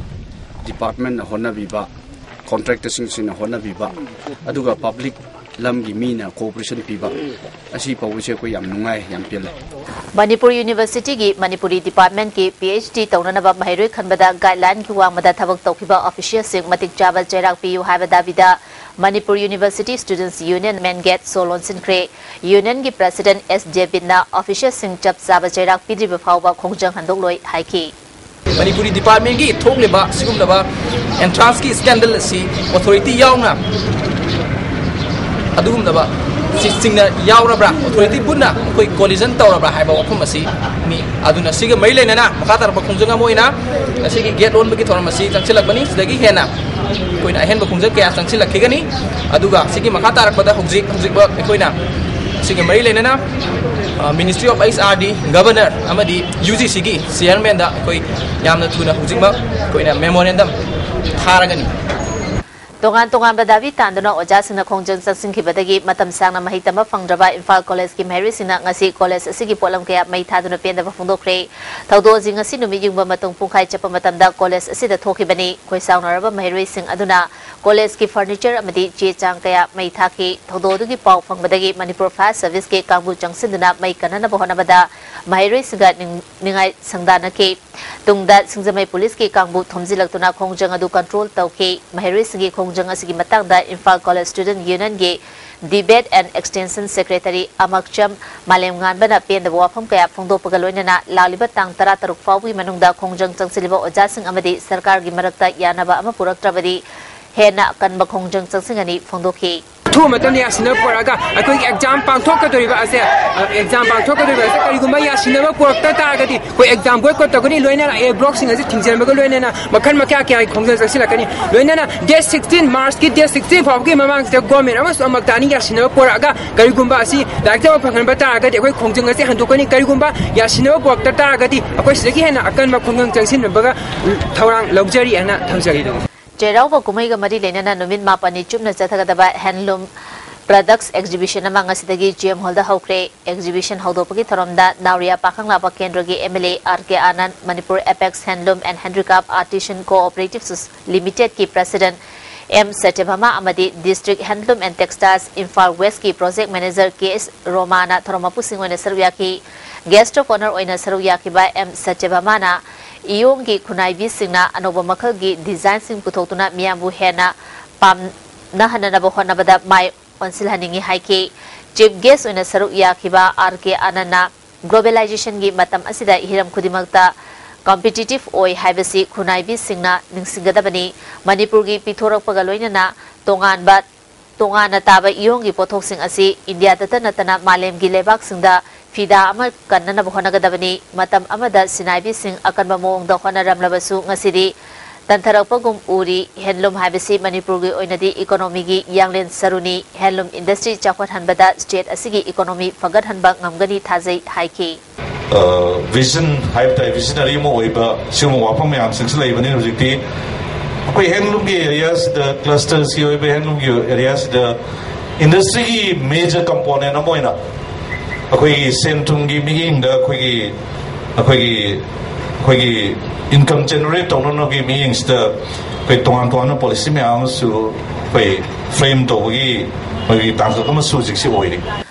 ꯗꯤꯄꯥꯔꯠꯃꯦꯟꯅ ꯍꯣꯠꯅꯕꯤꯕ ꯀꯣꯟꯇ꯭ꯔꯦꯛꯇꯔꯁꯤꯡꯁꯤꯅ ꯍꯣꯠꯅꯕꯤꯕ ꯑꯗꯨꯒ ꯄꯕ꯭ꯂꯤꯛ ꯂꯝꯒꯤ ꯃꯤꯅ cooperation ꯄꯤꯕ ꯑꯁꯤ ꯐꯥꯎꯕꯁꯦ ꯑꯩꯈꯣꯏ ꯌꯥꯝ ꯅꯨꯡꯉꯥꯏ, ꯌꯥꯝ ꯄꯦꯜꯂꯦ꯫ ꯃꯅꯤꯄꯨꯔ ꯌꯨꯅꯤꯚꯔꯁꯤꯇꯤꯒꯤ ꯃꯅꯤꯄꯨꯔꯤ ꯗꯤꯄꯥꯔꯠꯃꯦꯟꯠꯀꯤ ꯄꯤ ꯑꯩꯆ ꯗꯤ ꯇꯧꯅꯅꯕ ꯃꯍꯩꯔꯣꯏ ꯈꯟꯕꯗ ꯒꯥꯏꯗꯂꯥꯏꯟꯒꯤ ꯋꯥꯡꯃꯗ ꯊꯕꯛ ꯇꯧꯈꯤꯕ ꯑꯣꯐꯤꯁꯤꯌꯦꯜꯁꯤꯡ ꯃꯇꯤꯛ ꯆꯥꯕ ꯆꯩꯔꯥꯛ ꯄꯤꯌꯨ ꯍꯥꯏꯕ ꯗꯥꯕꯤꯗ ꯃꯅꯤꯄꯨꯔ ꯌꯨꯅꯤꯚꯔꯁꯤꯇꯤ ꯁ꯭ꯇꯨꯗꯦꯟꯠꯁ ꯌꯨꯅꯤꯌꯟ ꯃꯦꯟꯒꯦꯠ ꯁꯣ ꯂꯣꯟꯁꯤꯟꯈ꯭ꯔꯦ꯫ ꯌꯨꯅꯤꯌꯟꯒꯤ ꯄ꯭ꯔꯦꯁꯤꯗꯦꯟꯠ ꯑꯦꯁ ꯗꯦꯕꯤꯠꯅ ꯑꯣꯐꯤꯁꯤꯌꯦꯜꯁꯤꯡ ꯆꯞ ꯆꯥꯕ ꯆꯩꯔꯥꯛ ꯄꯤꯗ꯭ꯔꯤꯕ ꯐꯥꯎꯕ ꯈꯣꯡꯖꯪ ꯍꯟꯗꯣꯛꯂꯣꯏ ꯍꯥꯏꯈꯤ꯫ ꯃꯅꯤꯄꯨꯔꯤ ꯗꯤꯄꯥꯔꯠꯃꯦꯟꯒꯤ ꯊꯣꯛꯂꯤꯕ ꯁꯤꯒꯨꯝꯂꯕ ꯑꯦꯟꯇ꯭ꯔꯥꯟꯁꯀꯤ ꯁ꯭ꯀꯦꯟꯗꯜ ꯑꯁꯤ ꯑꯣꯊꯣꯔꯤꯇꯤ ꯌꯥꯎꯅ ꯑꯗꯨꯒꯨꯝꯂꯕ ꯁꯤ ꯆꯤꯡꯅ ꯌꯥꯎꯔꯕ꯭ꯔꯥ, ꯑꯣꯊꯣꯔꯤꯇꯤ ꯄꯨꯟꯅ ꯑꯩꯈꯣꯏ ꯀꯣꯂꯤꯖꯟ ꯇꯧꯔꯕ꯭ꯔꯥ ꯍꯥꯏꯕ ꯋꯥꯐꯝ ꯑꯁꯤꯅꯤ꯫ ꯑꯗꯨꯅ ꯁꯤꯒ ꯃꯔꯤ ꯂꯩꯅꯅ ꯃꯈꯥ ꯇꯥꯔꯛꯄ ꯈꯣꯡꯖꯪ ꯑꯃ ꯑꯣꯏꯅ ꯉꯁꯤꯒꯤ ꯒꯦꯠ ꯂꯣꯟꯕꯒꯤ ꯊꯧꯔꯝ ꯑꯁꯤ ꯆꯪꯁꯤꯜꯂꯛꯄꯅꯤ꯫ ꯁꯤꯗꯒꯤ ꯍꯦꯟꯅ ꯑꯩꯈꯣꯏꯅ ꯑꯍꯦꯟꯕ ꯈꯣꯡꯖꯪ ꯀꯌꯥ ꯆꯪꯁꯤꯜꯂꯛꯈꯤꯒꯅꯤ꯫ ꯑꯗꯨꯒ ꯁꯤꯒꯤ ꯃꯈꯥ ꯇꯥꯔꯛꯄꯗ ꯍꯧꯖꯤꯛ ꯍꯧꯖꯤꯛꯃꯛ ꯑꯩꯈꯣꯏꯅ ꯁꯤꯒ ꯃꯔꯤ ꯂꯩꯅꯅ ministry of H R D, governor ꯑꯃꯗꯤ ꯌꯨ ꯖꯤ ꯁꯤꯒꯤ ꯆꯤꯌꯔꯃꯦꯟꯗ ꯑꯩꯈꯣꯏ ꯌꯥꯝꯅ ꯊꯨꯅ ꯍꯧꯖꯤꯛꯃꯛ ꯑꯩꯈꯣꯏꯅ ꯃꯦꯃꯣꯔꯦꯟꯗꯝ ꯊꯥꯔꯒꯅꯤ꯫ ꯇꯣꯉꯥꯟ ꯇꯣꯉꯥꯟꯕ ꯗꯥꯕꯤ ꯇꯥꯟꯗꯨꯅ ꯑꯣꯖꯥꯁꯤꯡꯅ ꯈꯣꯡꯖꯪ ꯆꯪꯁꯤꯟꯈꯤꯕꯗꯒꯤ ꯃꯇꯝ ꯁꯥꯡꯅ ꯃꯍꯩ ꯇꯝꯕ ꯐꯪꯗ꯭ꯔꯕ ꯏꯝꯐꯥꯜ ꯀꯣꯂꯦꯖꯀꯤ ꯃꯍꯩꯔꯣꯏꯁꯤꯡꯅ ꯉꯁꯤ ꯀꯣꯂꯦꯖ ꯑꯁꯤꯒꯤ ꯄꯣꯠꯂꯝ ꯀꯌꯥ ꯃꯩ ꯊꯥꯗꯨꯅ ꯄꯦꯟꯗꯕ ꯐꯣꯡꯗꯣꯛꯈ꯭ꯔꯦ꯫ ꯊꯧꯗꯣꯛ ꯑꯁꯤ ꯉꯁꯤ ꯅꯨꯃꯤꯠ ꯌꯨꯡꯕ ꯃꯇꯨꯡ ꯄꯨꯡꯈꯥꯏ ꯆꯠꯄ ꯃꯇꯝꯗ ꯀꯣꯂꯦꯖ ꯑꯁꯤꯗ ꯊꯣꯛꯈꯤꯕꯅꯤ꯫ ꯈꯣꯏꯁꯥꯎꯅꯔꯕ ꯃꯍꯩꯔꯣꯏꯁꯤꯡ ꯑꯗꯨꯅ ꯀꯣꯂꯦꯖꯀꯤ ꯐꯔꯅꯤꯆꯔ ꯑꯃꯗꯤ ꯆꯦ ꯆꯥꯡ ꯀꯌꯥ ꯃꯩ ꯊꯥꯈꯤ꯫ ꯊꯧꯗꯣꯛ ꯑꯗꯨꯒꯤ ꯄꯥꯎ ꯐꯪꯕꯗꯒꯤ ꯃꯅꯤꯄꯨꯔ ꯐꯥꯌꯔ ꯁꯔꯚꯤꯁꯀꯤ ꯀꯥꯡꯕꯨ ꯆꯪꯁꯤꯟꯗꯨꯅ ꯃꯩ ꯀꯟꯅꯅꯕ ꯍꯣꯠꯅꯕꯗ ꯃꯍꯩꯔꯣꯏꯁꯤꯡꯒ ꯅꯤꯡ-, ꯅꯤꯡꯉꯥꯏ ꯁꯪꯗꯥꯅꯈꯤ꯫ ꯇꯨꯡꯗ ꯁꯤꯡꯖꯃꯩ ꯄꯨꯂꯤꯁꯀꯤ ꯀꯥꯡꯕꯨ ꯊꯣꯝꯖꯤꯜꯂꯛꯇꯨꯅ ꯈꯣꯡꯖꯪ ꯑꯗꯨ ꯀꯟꯇ꯭ꯔꯣꯜ ꯇꯧꯈꯤ꯫ ꯃꯍꯩꯔꯣꯏꯁꯤꯡꯒꯤ ꯈꯣꯡꯖꯪ ꯑꯁꯤꯒꯤ ꯃꯇꯥꯡꯗ ꯏꯝꯐꯥꯜ ꯀꯣꯂꯦꯖ ꯁ꯭ꯇꯨꯗꯦꯟꯠ ꯌꯨꯅꯤꯌꯟꯒꯤ ꯗꯤꯕꯦꯠ ꯑꯦꯟ ꯑꯦꯛꯁꯇꯦꯟꯁꯟ ꯁꯦꯀ꯭ꯔꯦꯇꯔꯤ ꯑꯃꯛꯆꯝ ꯃꯥꯂꯦꯝꯉꯥꯟꯕꯅ ꯄꯦꯟꯗꯕ ꯋꯥꯐꯝ ꯀꯌꯥ ꯐꯣꯡꯗꯣꯛꯄꯒ ꯂꯣꯏꯅꯅ ꯂꯥꯛꯂꯤꯕ ꯇꯥꯡ ꯇꯔꯥꯇꯔꯨꯛ ꯐꯥꯎꯕꯒꯤ ꯃꯅꯨꯡꯗ ꯈꯣꯡꯖꯪ ꯆꯪꯁꯤꯜꯂꯤꯕ ꯑꯣꯖꯥꯁꯤꯡ ꯑꯃꯗꯤ ꯁꯔꯀꯥꯔꯒꯤ ꯃꯔꯛꯇ ꯌꯥꯅꯕ ꯑꯃ ꯄꯨꯔꯛꯇ꯭ꯔꯕꯗꯤ ꯍꯦꯟꯅ ꯑꯀꯟꯕ ꯈꯣꯡꯖꯪ ꯆꯪꯁꯤꯟꯒꯅꯤ ꯐꯣꯡꯗꯣꯛꯈꯤ꯫ ꯑꯊꯨꯕ ꯃꯇꯝꯗ ꯌꯥꯁꯤꯟꯅꯕ ꯄꯨꯔꯛꯑꯒ ꯑꯩꯈꯣꯏꯒꯤ ꯑꯦꯛꯖꯥꯝ ꯄꯥꯡꯊꯣꯛꯀꯗꯧꯔꯤꯕ ꯑꯁꯦ, ꯑꯦꯛꯖꯥꯝ ꯄꯥꯡꯊꯣꯛꯀꯗꯧꯔꯤꯕ ꯑꯁꯦ ꯀꯔꯤꯒꯨꯝꯕ ꯌꯥꯁꯤꯟꯅꯕ ꯄꯨꯔꯛꯇ ꯇꯥꯔꯒꯗꯤ ꯑꯩꯈꯣꯏ ꯑꯦꯛꯖꯥꯝ ꯕꯣꯏꯀꯣꯠ ꯇꯧꯒꯅꯤ꯫ ꯂꯣꯏꯅꯅ ꯑꯦ ꯕ꯭ꯂꯣꯛꯁꯤꯡ ꯑꯁꯤ ꯊꯤꯡꯖꯤꯟꯕꯒ ꯂꯣꯏꯅꯅ ꯃꯈꯜ ꯃꯈꯥ ꯀꯌꯥꯒꯤ ꯈꯣꯡꯖꯪ ꯆꯪꯁꯤꯜꯂꯛꯀꯅꯤ꯫ ꯂꯣꯏꯅꯅ ꯗꯦꯠ ꯁꯤꯛꯁꯇꯤꯟ, ꯃꯥꯔꯆꯀꯤ ꯗꯦꯠ ꯁꯤꯛꯁꯇꯤꯟ ꯐꯥꯎꯕꯒꯤ ꯃꯃꯥꯡꯁꯤꯗ ꯒꯣꯔꯃꯦꯟ ꯑꯃꯁꯨ ꯑꯃꯨꯛꯇ ꯑꯅꯤ ꯌꯥꯁꯤꯟꯅꯕ ꯄꯨꯔꯛꯑꯒ ꯀꯔꯤꯒꯨꯝꯕ ꯑꯁꯤ ꯂꯥꯏꯔꯤꯛ ꯇꯝꯕ ꯐꯪꯍꯟꯕ ꯇꯥꯔꯒꯗꯤ ꯑꯩꯈꯣꯏ ꯈꯣꯡꯖꯪ ꯑꯁꯤ ꯍꯟꯗꯣꯛꯀꯅꯤ꯫ ꯀꯔꯤꯒꯨꯝꯕ ꯌꯥꯁꯤꯟꯅꯕ ꯄꯨꯔꯛꯇ ꯇꯥꯔꯒꯗꯤ ꯑꯩꯈꯣꯏ ꯁꯤꯗꯒꯤ ꯍꯦꯟꯅ ꯑꯀꯟꯕ ꯈꯣꯡꯖꯪ ꯆꯪꯁꯤꯟꯅꯕꯒ ꯊꯧꯔꯥꯡ ꯂꯧꯖꯔꯤ ꯍꯥꯏꯅ ꯊꯝꯖꯒꯦ꯫ ꯆꯩꯔꯥꯎꯕ ꯀꯨꯝꯍꯩꯒ ꯃꯔꯤ ꯂꯩꯅꯅ ꯅꯨꯃꯤꯠ ꯃꯥꯄꯟꯅꯤ ꯆꯨꯞꯅ ꯆꯠꯊꯒꯗꯕ ꯍꯦꯟꯂꯨꯝ ꯄ꯭ꯔꯗꯛꯁ ꯑꯦꯛꯖꯤꯕꯤꯁꯟ ꯑꯃ ꯉꯁꯤꯗꯒꯤ ꯖꯤ ꯑꯦꯝ ꯍꯣꯜꯗ ꯍꯧꯈ꯭ꯔꯦ꯫ ꯑꯦꯛꯖꯤꯕꯤꯁꯟ ꯍꯧꯗꯣꯛꯄꯒꯤ ꯊꯧꯔꯝꯗ ꯅꯥꯎꯔꯤꯌꯥ ꯄꯥꯈꯪꯂꯥꯕ ꯀꯦꯟꯗ꯭ꯔꯒꯤ M L A R K Anand, Manipur apex handloom and handicraft artisan cooperative ꯂꯤꯃꯤꯇꯦꯗꯀꯤ ꯄ꯭ꯔꯦꯁꯤꯗꯦꯟꯠ ꯑꯦꯝ ꯁꯇ꯭ꯌꯚꯥꯃꯥ ꯑꯃꯗꯤ District Handloom and Textiles Imphal West ꯀꯤ Project Manager ꯀꯦ ꯑꯦꯁ ꯔꯣꯃꯥꯅ ꯊꯧꯔꯝ ꯃꯄꯨꯁꯤꯡ ꯑꯣꯏꯅ ꯁꯔꯨꯛ ꯌꯥꯈꯤ꯫ Guest of Honour ꯑꯣꯏꯅ ꯁꯔꯨꯛ ꯌꯥꯈꯤꯕ ꯑꯦꯝ ꯁꯇ꯭ꯌꯚꯥꯃꯥꯅ ꯏꯌꯣꯡꯒꯤ ꯈꯨꯟꯅꯥꯏꯕꯤꯁꯤꯡꯅ ꯑꯅꯧꯕ ꯃꯈꯜꯒꯤ design ꯁꯤꯡ ꯄꯨꯊꯣꯛꯇꯨꯅ ꯃꯤꯌꯥꯝꯕꯨ ꯍꯦꯟꯅ ꯄꯥꯝꯅꯍꯟꯅꯅꯕ ꯍꯣꯠꯅꯕꯗ ꯃꯥꯏ ꯑꯣꯟꯁꯤꯜꯍꯟꯅꯤꯡꯏ ꯍꯥꯏꯈꯤ꯫ Chief Guest ꯑꯣꯏꯅ ꯁꯔꯨꯛ ꯌꯥꯈꯤꯕ ꯑꯥꯔ ꯀꯦ ꯑꯥꯅꯟꯅ Globalization ꯒꯤ ꯃꯇꯝ ꯑꯁꯤꯗ ꯍꯤꯔꯝ ꯈꯨꯗꯤꯡꯃꯛꯇ competitive ꯑꯣꯏ ꯍꯥꯏꯕꯁꯤ ꯈꯨꯟꯅꯥꯏꯕꯤꯁꯤꯡꯅ ꯅꯤꯡꯁꯤꯡꯒꯗꯕꯅꯤ꯫ ꯃꯅꯤꯄꯨꯔꯒꯤ ꯄꯤꯊꯣꯔꯛꯄꯒ ꯂꯣꯏꯅꯅ ꯇꯣꯉꯥꯟꯕ, ꯇꯣꯉꯥꯟꯅ ꯇꯥꯕ ꯏꯌꯣꯡꯒꯤ ꯄꯣꯠꯊꯣꯛꯁꯤꯡ ꯑꯁꯤ ꯏꯟꯗꯤꯌꯥꯗꯇ ꯅꯠꯇꯅ ꯃꯥꯂꯦꯝꯒꯤ ꯂꯩꯕꯥꯛꯁꯤꯡꯗ ꯐꯤꯗꯥ ꯑꯃ ꯀꯟꯅꯅꯕ ꯍꯣꯠꯅꯒꯗꯕꯅꯤ꯫ ꯃꯇꯝ ꯑꯃꯗ ꯁꯤꯟꯅꯥꯏꯕꯤꯁꯤꯡ ꯑꯀꯟꯕ ꯃꯑꯣꯡꯗ ꯍꯣꯠꯅꯔꯝꯂꯕꯁꯨ ꯉꯁꯤꯗꯤ ꯇꯟꯊꯔꯛꯄꯒꯨꯝ ꯎꯔꯤ꯫ Handloom ꯍꯥꯏꯕꯁꯤ ꯃꯅꯤꯄꯨꯔꯒꯤ ꯑꯣꯏꯅꯗꯤ economy ꯒꯤ ꯌꯥꯡꯂꯦꯟ ꯁꯔꯨꯅꯤ꯫ Handloom industry ꯆꯥꯎꯈꯠꯍꯟꯕꯗ state ꯑꯁꯤꯒꯤ economy ꯐꯒꯠꯍꯟꯕ ꯉꯝꯒꯅꯤ ꯊꯥꯖꯩ ꯍꯥꯏꯈꯤ꯫ ꯚꯤꯖꯟ ꯍꯥꯏꯕ ꯇꯥꯏ, visionary ꯑꯃ ꯑꯣꯏꯕ ꯁꯤꯒꯨꯝꯕ ꯋꯥꯐꯝ ꯃꯌꯥꯝꯁꯤꯡꯁꯨ ꯂꯩꯕꯅꯤ꯫ ꯍꯧꯖꯤꯛꯇꯤ ꯑꯩꯈꯣꯏ handloom ꯒꯤ area ꯁꯤꯗ, cluster ꯁꯤ ꯑꯣꯏꯕ handloom ꯒꯤ area ꯁꯤꯗ industry ꯒꯤ major component ꯑꯃ ꯑꯣꯏꯅ ꯑꯩꯈꯣꯏꯒꯤ ꯁꯦꯟ ꯊꯨꯝꯒꯤ ꯃꯤꯠꯌꯦꯡꯗ ꯑꯩꯈꯣꯏꯒꯤ, ꯑꯩꯈꯣꯏꯒꯤ, ꯑꯩꯈꯣꯏꯒꯤ income generate ꯇꯧꯅꯅꯕꯒꯤ ꯃꯤꯠꯌꯦꯡꯁꯤꯗ ꯑꯩꯈꯣꯏ ꯇꯣꯉꯥꯟ ꯇꯣꯉꯥꯟꯕ policy ꯃꯌꯥꯝ ꯑꯃꯁꯨ ꯑꯩꯈꯣꯏ frame ꯇꯧꯕꯒꯤ ꯑꯩꯈꯣꯏꯒꯤ ꯇꯥꯡꯀꯛ ꯑꯃꯁꯨ ꯍꯧꯖꯤꯛꯁꯤ ꯑꯣꯏꯔꯤ꯫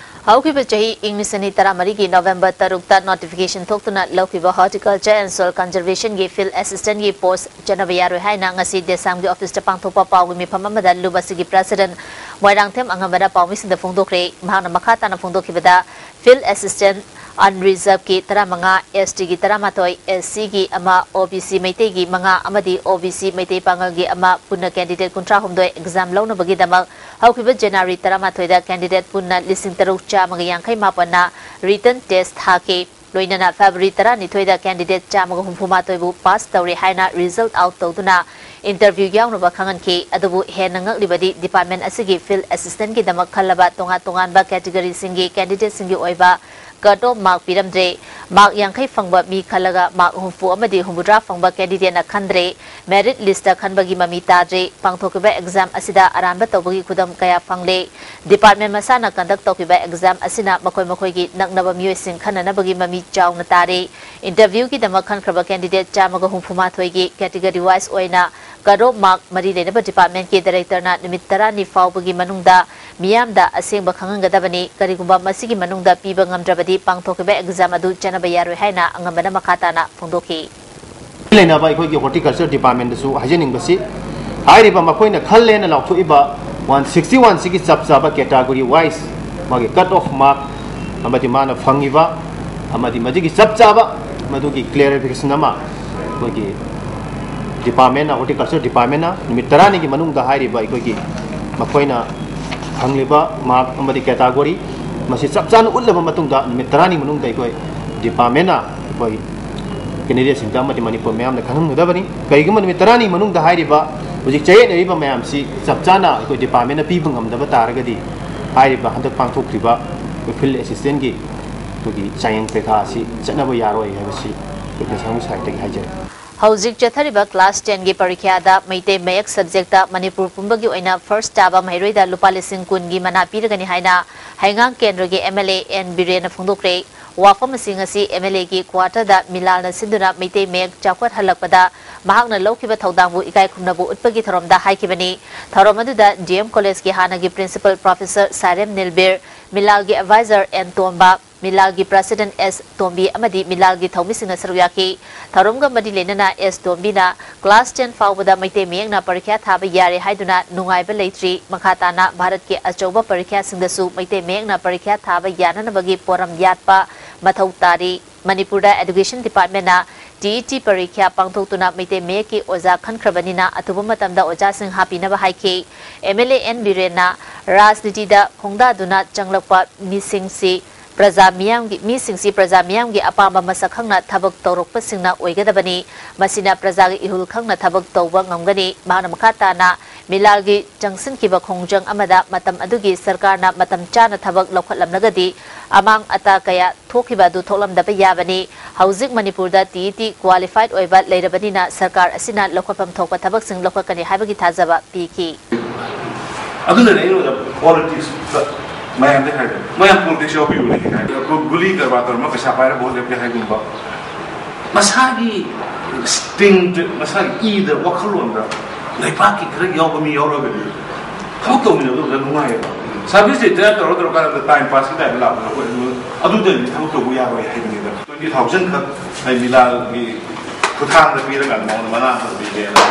ꯍꯧꯈꯤꯕ ꯆꯍꯤ ꯏꯪ ꯂꯤꯁꯤꯡ ꯑꯅꯤ ꯇꯔꯥꯃꯔꯤꯒꯤ November ꯇꯔꯨꯛꯇ notification ꯊꯣꯛꯇꯨꯅ ꯂꯧꯈꯤꯕ Horticulture and Soil Conservation ꯒꯤ Field Assistant ꯒꯤ post ꯆꯠꯅꯕ ꯌꯥꯔꯣꯏ ꯍꯥꯏꯅ ꯉꯁꯤ DESAM ꯒꯤ office ꯇ ꯄꯥꯡꯊꯣꯛꯄ ꯄꯥꯎꯒꯤ ꯃꯤꯐꯝ ꯑꯃꯗ ꯂꯨꯞ ꯑꯁꯤꯒꯤ President ꯃꯣꯏꯔꯥꯡꯊꯦꯝ ꯑꯉꯝꯕꯅ ꯄꯥꯎꯃꯤꯁꯤꯡꯗ ꯐꯣꯡꯗꯣꯛꯈ꯭ꯔꯦ꯫ ꯃꯍꯥꯛꯅ ꯃꯈꯥ ꯇꯥꯅ ꯐꯣꯡꯗꯣꯛꯈꯤꯕꯗ, Field Assistant unreserved ꯀꯤ ꯇꯔꯥꯃꯉꯥ, ST ꯒꯤ ꯇꯔꯥꯃꯥꯊꯣꯏ, SC ꯒꯤ ꯑꯃ, OBC ꯃꯩꯇꯩꯒꯤ ꯃꯉꯥ ꯑꯃꯗꯤ OBC ꯃꯩꯇꯩ ꯄꯥꯉꯜꯒꯤ ꯑꯃ, ꯄꯨꯟꯅ candidate ꯀꯨꯟꯊ꯭ꯔꯥꯍꯨꯝꯗꯣꯏ exam ꯂꯧꯅꯕꯒꯤꯗꯃꯛ ꯍꯧꯈꯤꯕ January ꯇꯔꯥꯃꯥꯊꯣꯏꯗ candidate ꯄꯨꯟꯅ ꯂꯤꯁꯤꯡ ꯇꯔꯨꯛ ꯆꯥꯝꯃꯒ ꯌꯥꯡꯈꯩ ꯃꯥꯄꯟꯅ written test ꯊꯥꯈꯤ꯫ ꯂꯣꯏꯅꯅ February ꯇꯔꯥꯅꯤꯊꯣꯏꯗ candidate ꯆꯥꯝꯃꯒ ꯍꯨꯝꯐꯨ ꯃꯥꯊꯣꯏꯕꯨ pass ꯇꯧꯔꯦ ꯍꯥꯏꯅ result out ꯇꯧꯗꯨꯅ interview ꯌꯥꯎꯅꯕ ꯈꯪꯍꯟꯈꯤ꯫ ꯑꯗꯨꯕꯨ ꯍꯦꯟꯅ ꯉꯛꯂꯤꯕꯗꯤ department ꯑꯁꯤꯒꯤ Field Assistant ꯀꯤꯗꯃꯛ ꯈꯜꯂꯕ ꯇꯣꯉꯥꯟ ꯇꯣꯉꯥꯟꯕ category ꯁꯤꯡꯒꯤ candidate ꯁꯤꯡꯒꯤ ꯑꯣꯏꯕ cut off mark ꯄꯤꯔꯝꯗ꯭ꯔꯦ꯫ Mark ꯌꯥꯡꯈꯩ ꯐꯪꯕ ꯃꯤ ꯈꯜꯂꯒ mark ꯍꯨꯝꯐꯨ ꯑꯃꯗꯤ ꯍꯨꯝꯐꯨꯇꯔꯥ ꯐꯪꯕ candidateꯅ ꯈꯟꯗ꯭ꯔꯦ꯫ Merit listꯇ ꯈꯟꯕꯒꯤ ꯃꯃꯤ ꯇꯥꯗ꯭ꯔꯦ꯫ ꯄꯥꯡꯊꯣꯛꯈꯤꯕ exam ꯑꯁꯤꯗ ꯑꯔꯥꯟꯕ ꯇꯧꯕꯒꯤ ꯈꯨꯗꯝ ꯀꯌꯥ ꯐꯪꯂꯦ꯫ Department ꯃꯁꯥꯅ conduct ꯇꯧꯈꯤꯕ exam ꯑꯁꯤꯅ ꯃꯈꯣꯏ ꯃꯈꯣꯏꯒꯤ ꯅꯛꯅꯕ ꯃꯤꯑꯣꯏꯁꯤꯡ ꯈꯟꯅꯅꯕꯒꯤ ꯃꯃꯤ ꯆꯥꯎꯅ ꯇꯥꯔꯦ꯫ Interviewꯒꯤꯗꯃꯛ ꯈꯟꯈ꯭ꯔꯕ candidate ꯆꯥꯝꯃꯒ ꯍꯨꯝꯐꯨ ꯃꯥꯊꯣꯏꯒꯤ category wise ꯑꯣꯏꯅ cut off mark ꯃꯔꯤ ꯂꯩꯅꯕ departmentꯀꯤ directorꯅ ꯅꯨꯃꯤꯠ ꯇꯔꯥꯅꯤ ꯐꯥꯎꯕꯒꯤ ꯃꯅꯨꯡꯗ ꯃꯤꯌꯥꯝꯗ ꯑꯁꯦꯡꯕ ꯈꯪꯍꯟꯒꯗꯕꯅꯤ꯫ ꯀꯔꯤꯒꯨꯝꯕ ꯃꯁꯤꯒꯤ ꯃꯅꯨꯡꯗ ꯄꯤꯕ ꯉꯝꯗ꯭ꯔꯕꯗꯤ ꯄꯥꯡꯊꯣꯛꯈꯤꯕ exam ꯑꯗꯨ ꯆꯠꯅꯕ ꯌꯥꯔꯣꯏ ꯍꯥꯏꯅ ꯑꯉꯝꯕꯅ ꯃꯈꯥ ꯇꯥꯅ ꯐꯣꯡꯗꯣꯛꯈꯤ꯫ ꯂꯩꯅꯕ ꯑꯩꯈꯣꯏꯒꯤ horticulture departmentꯗꯁꯨ ꯍꯥꯏꯖꯅꯤꯡꯕꯁꯤ, ꯍꯥꯏꯔꯤꯕ ꯃꯈꯣꯏꯅ ꯈꯜꯂꯦꯅ ꯂꯥꯎꯊꯣꯛꯏꯕ one sixty oneꯁꯤꯒꯤ ꯆꯞ ꯆꯥꯕ category wise ꯃꯥꯒꯤ cut off mark ꯑꯃꯗꯤ ꯃꯥꯅ ꯐꯪꯉꯤꯕ ꯑꯃꯗꯤ ꯃꯗꯨꯒꯤ ꯆꯞ ꯆꯥꯕ ꯃꯗꯨꯒꯤ clarification ꯑꯃ ꯑꯩꯈꯣꯏꯒꯤ departmentꯅ, horticulture departmentꯅ ꯅꯨꯃꯤꯠ ꯇꯔꯥꯅꯤꯒꯤ ꯃꯅꯨꯡꯗ ꯍꯥꯏꯔꯤꯕ ꯑꯩꯈꯣꯏꯒꯤ ꯃꯈꯣꯏꯅ ꯐꯪꯂꯤꯕ mark ꯑꯃꯗꯤ category ꯃꯁꯤ ꯆꯞ ꯆꯥꯅ ꯎꯠꯂꯕ ꯃꯇꯨꯡꯗ ꯅꯨꯃꯤꯠ ꯇꯔꯥꯅꯤ ꯃꯅꯨꯡꯗ ꯑꯩꯈꯣꯏ departmentꯅ ꯑꯩꯈꯣꯏ candidateꯁꯤꯡꯗ ꯑꯃꯗꯤ ꯃꯅꯤꯄꯨꯔ ꯃꯌꯥꯝꯗ ꯈꯪꯍꯟꯒꯗꯕꯅꯤ꯫ ꯀꯔꯤꯒꯨꯝꯕ ꯅꯨꯃꯤꯠ ꯇꯔꯥꯅꯤ ꯃꯅꯨꯡꯗ ꯍꯥꯏꯔꯤꯕ ꯍꯧꯖꯤꯛ ꯆꯌꯦꯠꯅꯔꯤꯕ ꯃꯌꯥꯝꯁꯤ ꯆꯞ ꯆꯥꯅ ꯑꯩꯈꯣꯏ departmentꯅ ꯄꯤꯕ ꯉꯝꯗꯕ ꯇꯥꯔꯒꯗꯤ ꯍꯥꯏꯔꯤꯕ ꯍꯟꯗꯛ ꯄꯥꯡꯊꯣꯛꯈ꯭ꯔꯤꯕ ꯑꯩꯈꯣꯏ field assistantꯒꯤ ꯑꯩꯈꯣꯏꯒꯤ ꯆꯥꯡꯌꯦꯡ ꯄꯔꯤꯈꯥ ꯑꯁꯤ ꯆꯠꯅꯕ ꯌꯥꯔꯣꯏ ꯍꯥꯏꯕꯁꯤ ꯑꯩꯈꯣꯏ ꯐꯤꯁꯥ ꯁꯥꯏꯠꯇꯒꯤ ꯍꯥꯏꯖꯔꯤ꯫ ꯍꯧꯖꯤꯛ ꯆꯠꯊꯔꯤꯕ class tenꯒꯤ ꯄꯔꯤꯈ꯭ꯌꯥꯗ ꯃꯩꯇꯩ ꯃꯌꯦꯛ subjectꯇ ꯃꯅꯤꯄꯨꯔ ꯄꯨꯝꯕꯒꯤ ꯑꯣꯏꯅ first ꯇꯥꯕ ꯃꯍꯩꯔꯣꯏꯗ ꯂꯨꯄꯥ ꯂꯤꯁꯤꯡ ꯀꯨꯟꯒꯤ ꯃꯅꯥ ꯄꯤꯔꯒꯅꯤ ꯍꯥꯏꯅ ꯍꯩꯉꯥꯡ ꯀꯦꯟꯗ꯭ꯔꯒꯤ MLA ꯑꯦꯟ ꯕꯤꯔꯦꯟꯅ ꯐꯣꯡꯗꯣꯛꯈ꯭ꯔꯦ꯫ ꯋꯥꯐꯝ ꯑꯁꯤ ꯉꯁꯤ MLAꯒꯤ quarterꯗ ꯃꯤꯂꯥꯜꯅ ꯁꯤꯟꯗꯨꯅ ꯃꯩꯇꯩ ꯃꯌꯦꯛ ꯆꯥꯎꯈꯠꯍꯜꯂꯛꯄꯗ ꯃꯍꯥꯛꯅ ꯂꯧꯈꯤꯕ ꯊꯧꯗꯥꯡꯕꯨ ꯏꯀꯥꯏ ꯈꯨꯝꯅꯕ ꯎꯠꯄꯒꯤ ꯊꯧꯔꯝꯗ ꯍꯥꯏꯈꯤꯕꯅꯤ꯫ ꯊꯧꯔꯝ ꯑꯗꯨꯗ DM collegeꯀꯤ ꯍꯥꯟꯅꯒꯤ principal professor ꯁꯥꯔꯦꯝ ꯅꯤꯜꯕꯤꯔ, ꯃꯤꯂꯥꯜꯒꯤ advisor ꯑꯦꯟ ꯇꯣꯝꯕ, ꯃꯤꯂꯥꯜꯒꯤ president ꯑꯦꯁ ꯇꯣꯝꯕꯤ ꯑꯃꯗꯤ ꯃꯤꯂꯥꯜꯒꯤ ꯊꯧꯃꯤꯁꯤꯡꯅ ꯁꯔꯨꯛ ꯌꯥꯈꯤ꯫ ꯊꯧꯔꯝꯒ ꯃꯔꯤ ꯂꯩꯅꯅ ꯑꯦꯁ ꯇꯣꯝꯕꯤꯅ class ten ꯐꯥꯎꯕꯗ ꯃꯩꯇꯩ ꯃꯌꯦꯛꯅ ꯄꯔꯤꯈ꯭ꯌꯥ ꯊꯥꯕ ꯌꯥꯔꯦ ꯍꯥꯏꯗꯨꯅ ꯅꯨꯡꯉꯥꯏꯕ ꯂꯩꯇ꯭ꯔꯤ꯫ ꯃꯈꯥ ꯇꯥꯅ ꯚꯥꯔꯠꯀꯤ ꯑꯆꯧꯕ ꯄꯔꯤꯈ꯭ꯌꯥꯁꯤꯡꯗꯁꯨ ꯃꯩꯇꯩ ꯃꯌꯦꯛꯅ ꯄꯔꯤꯈ꯭ꯌꯥ ꯊꯥꯕ ꯌꯥꯅꯅꯕꯒꯤ ꯄꯣꯔꯝ ꯌꯥꯠꯄ ꯃꯊꯧ ꯇꯥꯔꯤ꯫ ꯃꯅꯤꯄꯨꯔꯗ education departmentꯅ TET ꯄꯔꯤꯈ꯭ꯌꯥ ꯄꯥꯡꯊꯣꯛꯇꯨꯅ ꯃꯩꯇꯩ ꯃꯌꯦꯛꯀꯤ ꯑꯣꯖꯥ ꯈꯟꯈ꯭ꯔꯕꯅꯤꯅ ꯑꯊꯨꯕ ꯃꯇꯝꯗ ꯑꯣꯖꯥꯁꯤꯡ ꯍꯥꯞꯄꯤꯅꯕ ꯍꯥꯏꯈꯤ꯫ MLA ꯑꯦꯟ ꯕꯤꯔꯦꯟꯅ ꯔꯥꯖꯅꯤꯇꯤꯗ ꯈꯣꯡꯗꯥꯗꯨꯅ ꯆꯪꯂꯛꯄ ꯃꯤꯁꯤꯡꯁꯤ ꯄ꯭ꯔꯖꯥ ꯃꯤꯌꯥꯝꯒꯤ, ꯃꯤꯁꯤꯡꯁꯤ ꯄ꯭ꯔꯖꯥ ꯃꯤꯌꯥꯝꯒꯤ ꯑꯄꯥꯝꯕ ꯃꯁꯛ ꯈꯪꯅ ꯊꯕꯛ ꯇꯧꯔꯛꯄꯁꯤꯡꯅ ꯑꯣꯏꯒꯗꯕꯅꯤ꯫ ꯃꯁꯤꯅ ꯄ꯭ꯔꯖꯥꯒꯤ ꯏꯍꯨꯜ ꯈꯪꯅ ꯊꯕꯛ ꯇꯧꯕ ꯉꯝꯒꯅꯤ꯫ ꯃꯍꯥꯛꯅ ꯃꯈꯥ ꯇꯥꯅ ꯃꯤꯂꯥꯜꯒꯤ ꯆꯪꯁꯤꯟꯈꯤꯕ ꯈꯣꯡꯖꯪ ꯑꯃꯗ ꯃꯇꯝ ꯑꯗꯨꯒꯤ ꯁꯔꯀꯥꯔꯅ ꯃꯇꯝ ꯆꯥꯅ ꯊꯕꯛ ꯂꯧꯈꯠꯂꯝꯂꯒꯗꯤ ꯑꯃꯥꯡ ꯑꯇꯥ ꯀꯌꯥ ꯊꯣꯛꯈꯤꯕ ꯑꯗꯨ ꯊꯣꯛꯂꯝꯗꯕ ꯌꯥꯕꯅꯤ꯫ ꯍꯧꯖꯤꯛ ꯃꯅꯤꯄꯨꯔꯗ ꯇꯤ ꯏ ꯇꯤ qualified ꯑꯣꯏꯕ ꯂꯩꯔꯕꯅꯤꯅ ꯁꯔꯀꯥꯔ ꯑꯁꯤꯅ ꯂꯧꯈꯠꯐꯝ ꯊꯣꯛꯄ ꯊꯕꯛꯁꯤꯡ ꯂꯧꯈꯠꯀꯅꯤ ꯍꯥꯏꯕꯒꯤ ꯊꯥꯖꯕ ꯄꯤꯈꯤ꯫ ꯑꯗꯨꯅꯅꯦ ꯑꯩꯉꯣꯟꯗ ꯄꯣꯂꯤꯇꯤꯛꯁꯇ ꯃꯌꯥꯝꯗ ꯍꯥꯏꯗꯣ, "ꯃꯌꯥꯝ ꯄꯣꯂꯤꯇꯤꯛꯁ ꯌꯥꯎꯕꯤꯌꯨꯅꯦ" ꯍꯥꯏꯗꯣ, ꯒꯨꯂꯤ ꯀꯔꯕꯥꯔ ꯇꯧꯔꯝꯃ ꯄꯩꯁꯥ ꯄꯥꯏꯔ ꯚꯣꯠ ꯂꯦꯞꯀꯦ ꯍꯥꯏꯒꯨꯝꯕ꯫ ꯃꯁꯥꯒꯤ ꯏꯟꯁꯇꯤꯡꯛꯇ, ꯃꯁꯥꯒꯤ ꯏꯗ, ꯋꯥꯈꯜꯂꯣꯟꯗ ꯂꯩꯕꯥꯛꯀꯤ ꯈꯔ ꯌꯥꯎꯕ ꯃꯤ ꯌꯥꯎꯔꯒꯗꯤ ꯊꯕꯛ ꯇꯧꯃꯤꯟꯅꯕꯗꯣ ꯈꯔ ꯅꯨꯡꯉꯥꯏꯌꯦꯕ꯫ ꯁꯥꯔꯚꯤꯁ ꯔꯤꯇꯥꯌꯔ ꯇꯧꯔ ꯇꯧꯔꯀꯥꯟꯗ ꯇꯥꯏꯝ ꯄꯥꯁꯀꯤ ꯇꯥꯏꯞꯇ ꯂꯥꯛꯄꯗꯣ ꯑꯩꯈꯣꯏ ꯑꯗꯨ-, ꯑꯗꯨꯗꯗꯤ ꯊꯕꯛ ꯇꯧꯕ ꯌꯥꯔꯣꯏ ꯍꯥꯏꯕꯅꯤꯗ꯫ Twenty thousand ꯈꯛ ꯑꯩ ꯃꯤꯂꯥꯜꯒꯤ ꯈꯨꯠꯊꯥꯡꯗ ꯄꯤꯔꯀꯥꯟꯗ ꯃꯉꯣꯟꯗ ꯃꯅꯥ ꯑꯃ ꯄꯤꯒꯦꯅ꯫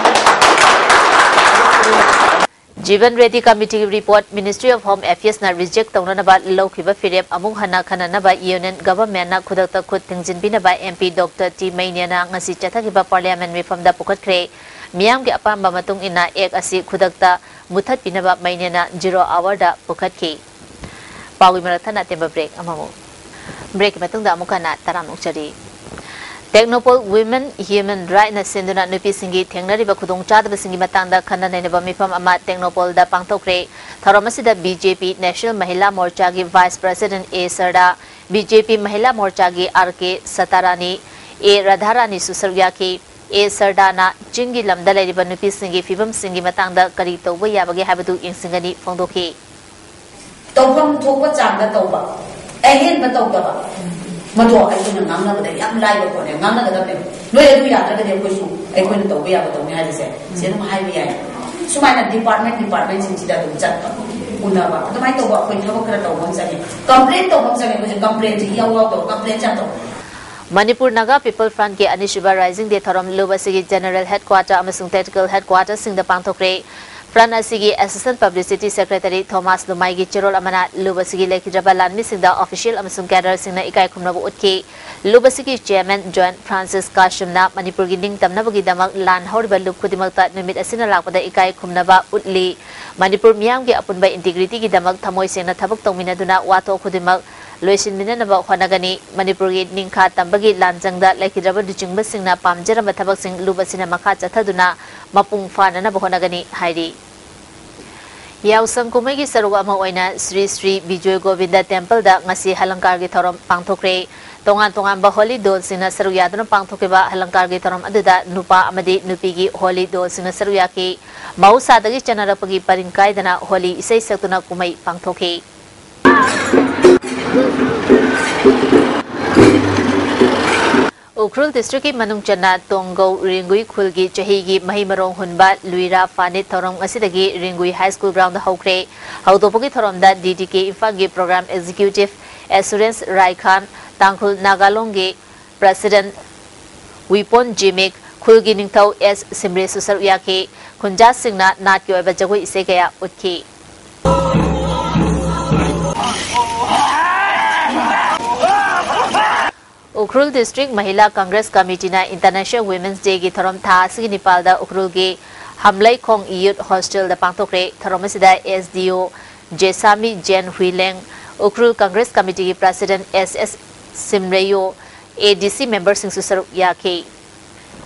ꯖꯤꯕꯟ ꯔꯦꯗꯤ ꯀꯃꯤꯇꯤꯒꯤ ꯔꯤꯄꯣꯔꯠ Ministry of Home Affairsꯅ reject ꯇꯧꯅꯅꯕ ꯂꯧꯈꯤꯕ ꯐꯤꯔꯦꯞ ꯑꯃꯨꯛ ꯍꯟꯅ ꯈꯟꯅꯅꯕ Union Governmentꯅ ꯈꯨꯗꯛꯇ ꯈꯨꯠ ꯊꯤꯡꯖꯤꯟꯕꯤꯅꯕ M P Doctor T ꯃꯩꯅꯦꯅ ꯉꯁꯤ ꯆꯠꯊꯈꯤꯕ Parliament ꯃꯤꯐꯝꯗ ꯄꯨꯈꯠꯈ꯭ꯔꯦ꯫ ꯃꯤꯌꯥꯝꯒꯤ ꯑꯄꯥꯝꯕ ꯃꯇꯨꯡ ꯏꯟꯅ Act ꯑꯁꯤ ꯈꯨꯗꯛꯇ ꯃꯨꯊꯠꯄꯤꯅꯕ ꯃꯩꯅꯦꯅ zero hourꯗ ꯄꯨꯈꯠꯈꯤ꯫ ꯄꯥꯎꯒꯤ ꯃꯔꯛ ꯊꯠꯅ ꯑꯇꯦꯟꯕ break ꯑꯃꯃꯨꯛ꯫ Breakꯀꯤ ꯃꯇꯨꯡꯗ ꯑꯃꯨꯛ ꯍꯟꯅ ꯇꯔꯥꯝꯅ ꯑꯣꯛꯆꯔꯤ꯫ Technopol Women Human Rightꯅ ꯁꯤꯟꯗꯨꯅ ꯅꯨꯄꯤꯁꯤꯡꯒꯤ ꯊꯦꯡꯅꯔꯤꯕ ꯈꯨꯗꯣꯡꯆꯥꯗꯕꯁꯤꯡꯒꯤ ꯃꯇꯥꯡꯗ ꯈꯟꯅ ꯅꯩꯅꯕ ꯃꯤꯐꯝ ꯑꯃ ꯇꯦꯡꯅꯣꯄꯣꯜꯗ ꯄꯥꯡꯊꯣꯛꯈ꯭ꯔꯦ꯫ ꯊꯧꯔꯝ ꯑꯁꯤꯗ B J P National Mahila Morchaꯒꯤ Vice President A ꯁꯔꯗꯥ, B J P Mahila Morchaꯒꯤ R K ꯁꯇꯥꯔꯥꯅꯤ, A ꯔꯥꯙꯥꯔꯥꯅꯤꯁꯨ ꯁꯔꯨꯛ ꯌꯥꯈꯤ꯫ A ꯁꯔꯗꯥꯅ ꯆꯤꯡꯒꯤ ꯂꯝꯗ ꯂꯩꯔꯤꯕ ꯅꯨꯄꯤꯁꯤꯡꯒꯤ ꯐꯤꯕꯝꯁꯤꯡꯒꯤ ꯃꯇꯥꯡꯗ ꯀꯔꯤ ꯇꯧꯕ ꯌꯥꯕꯒꯦ ꯍꯥꯏꯕꯗꯨ ꯌꯦꯡꯁꯤꯟꯒꯅꯤ ꯐꯣꯡꯗꯣꯛꯈꯤ꯫ ꯇꯧꯐꯝ ꯊꯣꯛꯄ ꯆꯥꯡꯗ ꯇꯧꯕ, ꯑꯍꯦꯟꯕ ꯇꯧꯗꯕ, ꯃꯗꯣ ꯑꯩꯈꯣꯏꯅ ꯉꯥꯡꯅꯕꯗ ꯌꯥꯝ ꯂꯥꯏꯕ ꯄꯣꯠꯅꯦ, ꯉꯥꯡꯅꯒꯗꯕꯅꯦ꯫ ꯅꯣꯏ ꯑꯗꯨ ꯌꯥꯗ꯭ꯔꯒꯗꯤ ꯑꯩꯈꯣꯏꯁꯨ ꯑꯩꯈꯣꯏꯅ ꯇꯧꯕ ꯌꯥꯕ ꯇꯧꯅꯤ ꯍꯥꯏꯕꯁꯦ ꯁꯤ ꯑꯗꯨꯝ ꯍꯥꯏꯕ ꯌꯥꯏ꯫ ꯁꯨꯃꯥꯏꯅ department departmentꯁꯤꯡꯁꯤꯗ ꯑꯗꯨꯝ ꯆꯠꯄ, ꯎꯅꯕ, ꯑꯗꯨꯃꯥꯏꯅ ꯇꯧꯕ ꯑꯩꯈꯣꯏ ꯊꯕꯛ ꯈꯔ ꯇꯧꯕ ꯑꯃ ꯆꯪꯉꯤ꯫ Complain ꯇꯧꯕ ꯑꯃ ꯆꯪꯉꯤ꯫ ꯑꯩꯈꯣꯏꯁꯦ complainꯁꯦ ꯏꯌꯥꯎ ꯌꯥꯎꯗꯕ, complainꯁꯦ ꯌꯥꯝ ꯇꯧꯕ꯫ ꯃꯅꯤꯄꯨꯔ ꯅꯥꯒꯥ People Frontꯀꯤ ꯑꯅꯤꯁꯨꯕ Rising Day ꯊꯧꯔꯝ ꯂꯨꯞ ꯑꯁꯤꯒꯤ General Headquarter ꯑꯃꯁꯨꯡ Tactical Headquarterꯁꯤꯡꯗ ꯄꯥꯡꯊꯣꯛꯈ꯭ꯔꯦ꯫ Front ꯑꯁꯤꯒꯤ Assistant Publicity Secretary ꯊꯣꯃꯥꯁ ꯂꯨꯃꯥꯏꯒꯤ ꯆꯦꯔꯣꯜ ꯑꯃꯅ ꯂꯨꯞ ꯑꯁꯤꯒꯤ ꯂꯩꯈꯤꯗ꯭ꯔꯕ ꯂꯥꯟꯃꯤꯁꯤꯡꯗ official ꯑꯃꯁꯨꯡ cadreꯁꯤꯡꯅ ꯏꯀꯥꯏ ꯈꯨꯝꯅꯕ ꯎꯠꯈꯤ꯫ ꯂꯨꯞ ꯑꯁꯤꯒꯤ Chairman Joint Francis ꯀꯥꯁꯨꯝꯅ ꯃꯅꯤꯄꯨꯔꯒꯤ ꯅꯤꯡꯇꯝꯅꯕꯒꯤꯗꯃꯛ ꯂꯥꯟ ꯍꯧꯔꯤꯕ ꯂꯨꯞ ꯈꯨꯗꯤꯡꯃꯛꯇ ꯅꯨꯃꯤꯠ ꯑꯁꯤꯅ ꯂꯥꯛꯄꯗ ꯏꯀꯥꯏ ꯈꯨꯝꯅꯕ ꯎꯠꯂꯤ꯫ ꯃꯅꯤꯄꯨꯔ ꯃꯤꯌꯥꯝꯒꯤ ꯑꯄꯨꯟꯕ integrityꯒꯤꯗꯃꯛ ꯊꯃꯣꯏ ꯁꯦꯡꯅ ꯊꯕꯛ ꯇꯧꯃꯤꯟꯅꯗꯨꯅ ꯋꯥꯊꯣꯛ ꯈꯨꯗꯤꯡꯃꯛ ꯂꯣꯏꯁꯤꯟꯃꯤꯟꯅꯅꯕ ꯍꯣꯠꯅꯒꯅꯤ꯫ ꯃꯅꯤꯄꯨꯔꯒꯤ ꯅꯤꯡꯈꯥ ꯇꯝꯕꯒꯤ ꯂꯥꯟꯖꯪꯗ ꯂꯩꯈꯤꯗ꯭ꯔꯕ ꯂꯨꯆꯤꯡꯕꯁꯤꯡꯅ ꯄꯥꯝꯖꯔꯝꯕ ꯊꯕꯛꯁꯤꯡ ꯂꯨꯞ ꯑꯁꯤꯅ ꯃꯈꯥ ꯆꯠꯊꯗꯨꯅ ꯃꯄꯨꯡ ꯐꯥꯅꯅꯕ ꯍꯣꯠꯅꯒꯅꯤ ꯍꯥꯏꯔꯤ꯫ ꯌꯥꯎꯁꯪ ꯀꯨꯝꯍꯩꯒꯤ ꯁꯔꯨꯛ ꯑꯃ ꯑꯣꯏꯅ ꯁ꯭ꯔꯤ ꯁ꯭ꯔꯤ ꯕꯤꯖꯣꯏ ꯒꯣꯕꯤꯟꯗ ꯇꯦꯝꯄꯜꯗ ꯉꯁꯤ ꯍꯂꯪꯀꯥꯔꯒꯤ ꯊꯧꯔꯝ ꯄꯥꯡꯊꯣꯛꯈ꯭ꯔꯦ꯫ ꯇꯣꯉꯥꯟ ꯇꯣꯉꯥꯟꯕ ꯍꯣꯂꯤ ꯗꯣꯜꯁꯤꯡꯅ ꯁꯔꯨꯛ ꯌꯥꯗꯨꯅ ꯄꯥꯡꯊꯣꯛꯈꯤꯕ ꯍꯂꯪꯀꯥꯔꯒꯤ ꯊꯧꯔꯝ ꯑꯗꯨꯗ ꯅꯨꯄꯥ ꯑꯃꯗꯤ ꯅꯨꯄꯤꯒꯤ ꯍꯣꯂꯤ ꯗꯣꯜꯁꯤꯡꯅ ꯁꯔꯨꯛ ꯌꯥꯈꯤ꯫ ꯃꯍꯧꯁꯥꯗꯒꯤ ꯆꯠꯅꯔꯛꯄꯒꯤ ꯄꯔꯤꯡ ꯀꯥꯏꯗꯅ ꯍꯣꯂꯤ ꯏꯁꯩ ꯁꯛꯇꯨꯅ ꯀꯨꯝꯍꯩ ꯄꯥꯡꯊꯣꯛꯈꯤ꯫ ꯎꯈ꯭ꯔꯨꯜ ꯗꯤꯁꯇ꯭ꯔꯤꯛꯀꯤ ꯃꯅꯨꯡ ꯆꯟꯅ ꯇꯣꯡꯒꯧ ꯔꯦꯡꯒꯨꯏ ꯈꯨꯜꯒꯤ ꯆꯍꯤꯒꯤ ꯃꯍꯩ ꯃꯔꯣꯡ ꯍꯨꯟꯕ ꯂꯨꯏꯔꯥ ꯐꯥꯅꯤꯠ ꯊꯧꯔꯝ ꯑꯁꯤꯗꯒꯤ ꯔꯦꯡꯒꯨꯏ ꯍꯥꯏ ꯁ꯭ꯀꯨꯜ ꯒ꯭ꯔꯥꯎꯟꯗ ꯍꯧꯈ꯭ꯔꯦ꯫ ꯍꯧꯗꯣꯛꯄꯒꯤ ꯊꯧꯔꯝꯗ ꯗꯤ ꯗꯤ ꯀꯦ ꯏꯝꯐꯥꯜꯒꯤ ꯄ꯭ꯔꯣꯒ꯭ꯔꯥꯝ ꯑꯦꯛꯖꯤꯀ꯭ꯌꯨꯇꯤꯚ ꯑꯦꯁꯨꯔꯦꯟꯁ ꯔꯥꯏꯈꯥꯟ, ꯇꯥꯡꯈꯨꯜ ꯅꯥꯒꯥ ꯂꯣꯟꯒꯤ ꯄ꯭ꯔꯦꯁꯤꯗꯦꯟꯠ ꯋꯤꯄꯣꯟ ꯖꯤꯃꯤꯛ, ꯈꯨꯜꯒꯤ ꯅꯤꯡꯊꯧ ꯑꯦꯁ ꯁꯤꯝꯔꯦꯁꯨ ꯁꯔꯨꯛ ꯌꯥꯈꯤ꯫ ꯈꯨꯟꯖꯥꯁꯤꯡꯅ ꯅꯥꯠꯀꯤ ꯑꯣꯏꯕ ꯖꯒꯣꯏ ꯏꯁꯩ ꯀꯌꯥ ꯎꯠꯈꯤ꯫ Ukhrul district ꯃꯍꯤꯂꯥ Congress ꯀꯃꯤꯇꯤꯅ international women's ꯗꯦꯒꯤ ꯊꯧꯔꯝ ꯊꯥ ꯑꯁꯤꯒꯤ ꯅꯤꯄꯥꯜꯗ ꯎꯈ꯭ꯔꯨꯜꯒꯤ ꯍꯝꯂꯩꯈꯣꯡ ꯌꯨꯠ ꯍꯣꯁꯇꯦꯜꯗ ꯄꯥꯡꯊꯣꯛꯈ꯭ꯔꯦ꯫ ꯊꯧꯔꯝ ꯑꯁꯤꯗ ꯑꯦꯁ ꯗꯤ ꯑꯣ ꯖꯦꯁꯥꯃꯤ ꯖꯦꯟ ꯍꯨꯏꯂꯦꯡ, ꯎꯈ꯭ꯔꯨꯜ ꯀꯪꯒ꯭ꯔꯦꯁ ꯀꯃꯤꯇꯤꯒꯤ ꯄ꯭ꯔꯦꯁꯤꯗꯦꯟꯠ ꯑꯦꯁ ꯑꯦꯁ ꯁꯤꯝꯔꯦꯌꯣ, ꯑꯦ ꯗꯤ ꯁꯤ ꯃꯦꯝꯕꯔꯁꯤꯡꯁꯨ ꯁꯔꯨꯛ ꯌꯥꯈꯤ꯫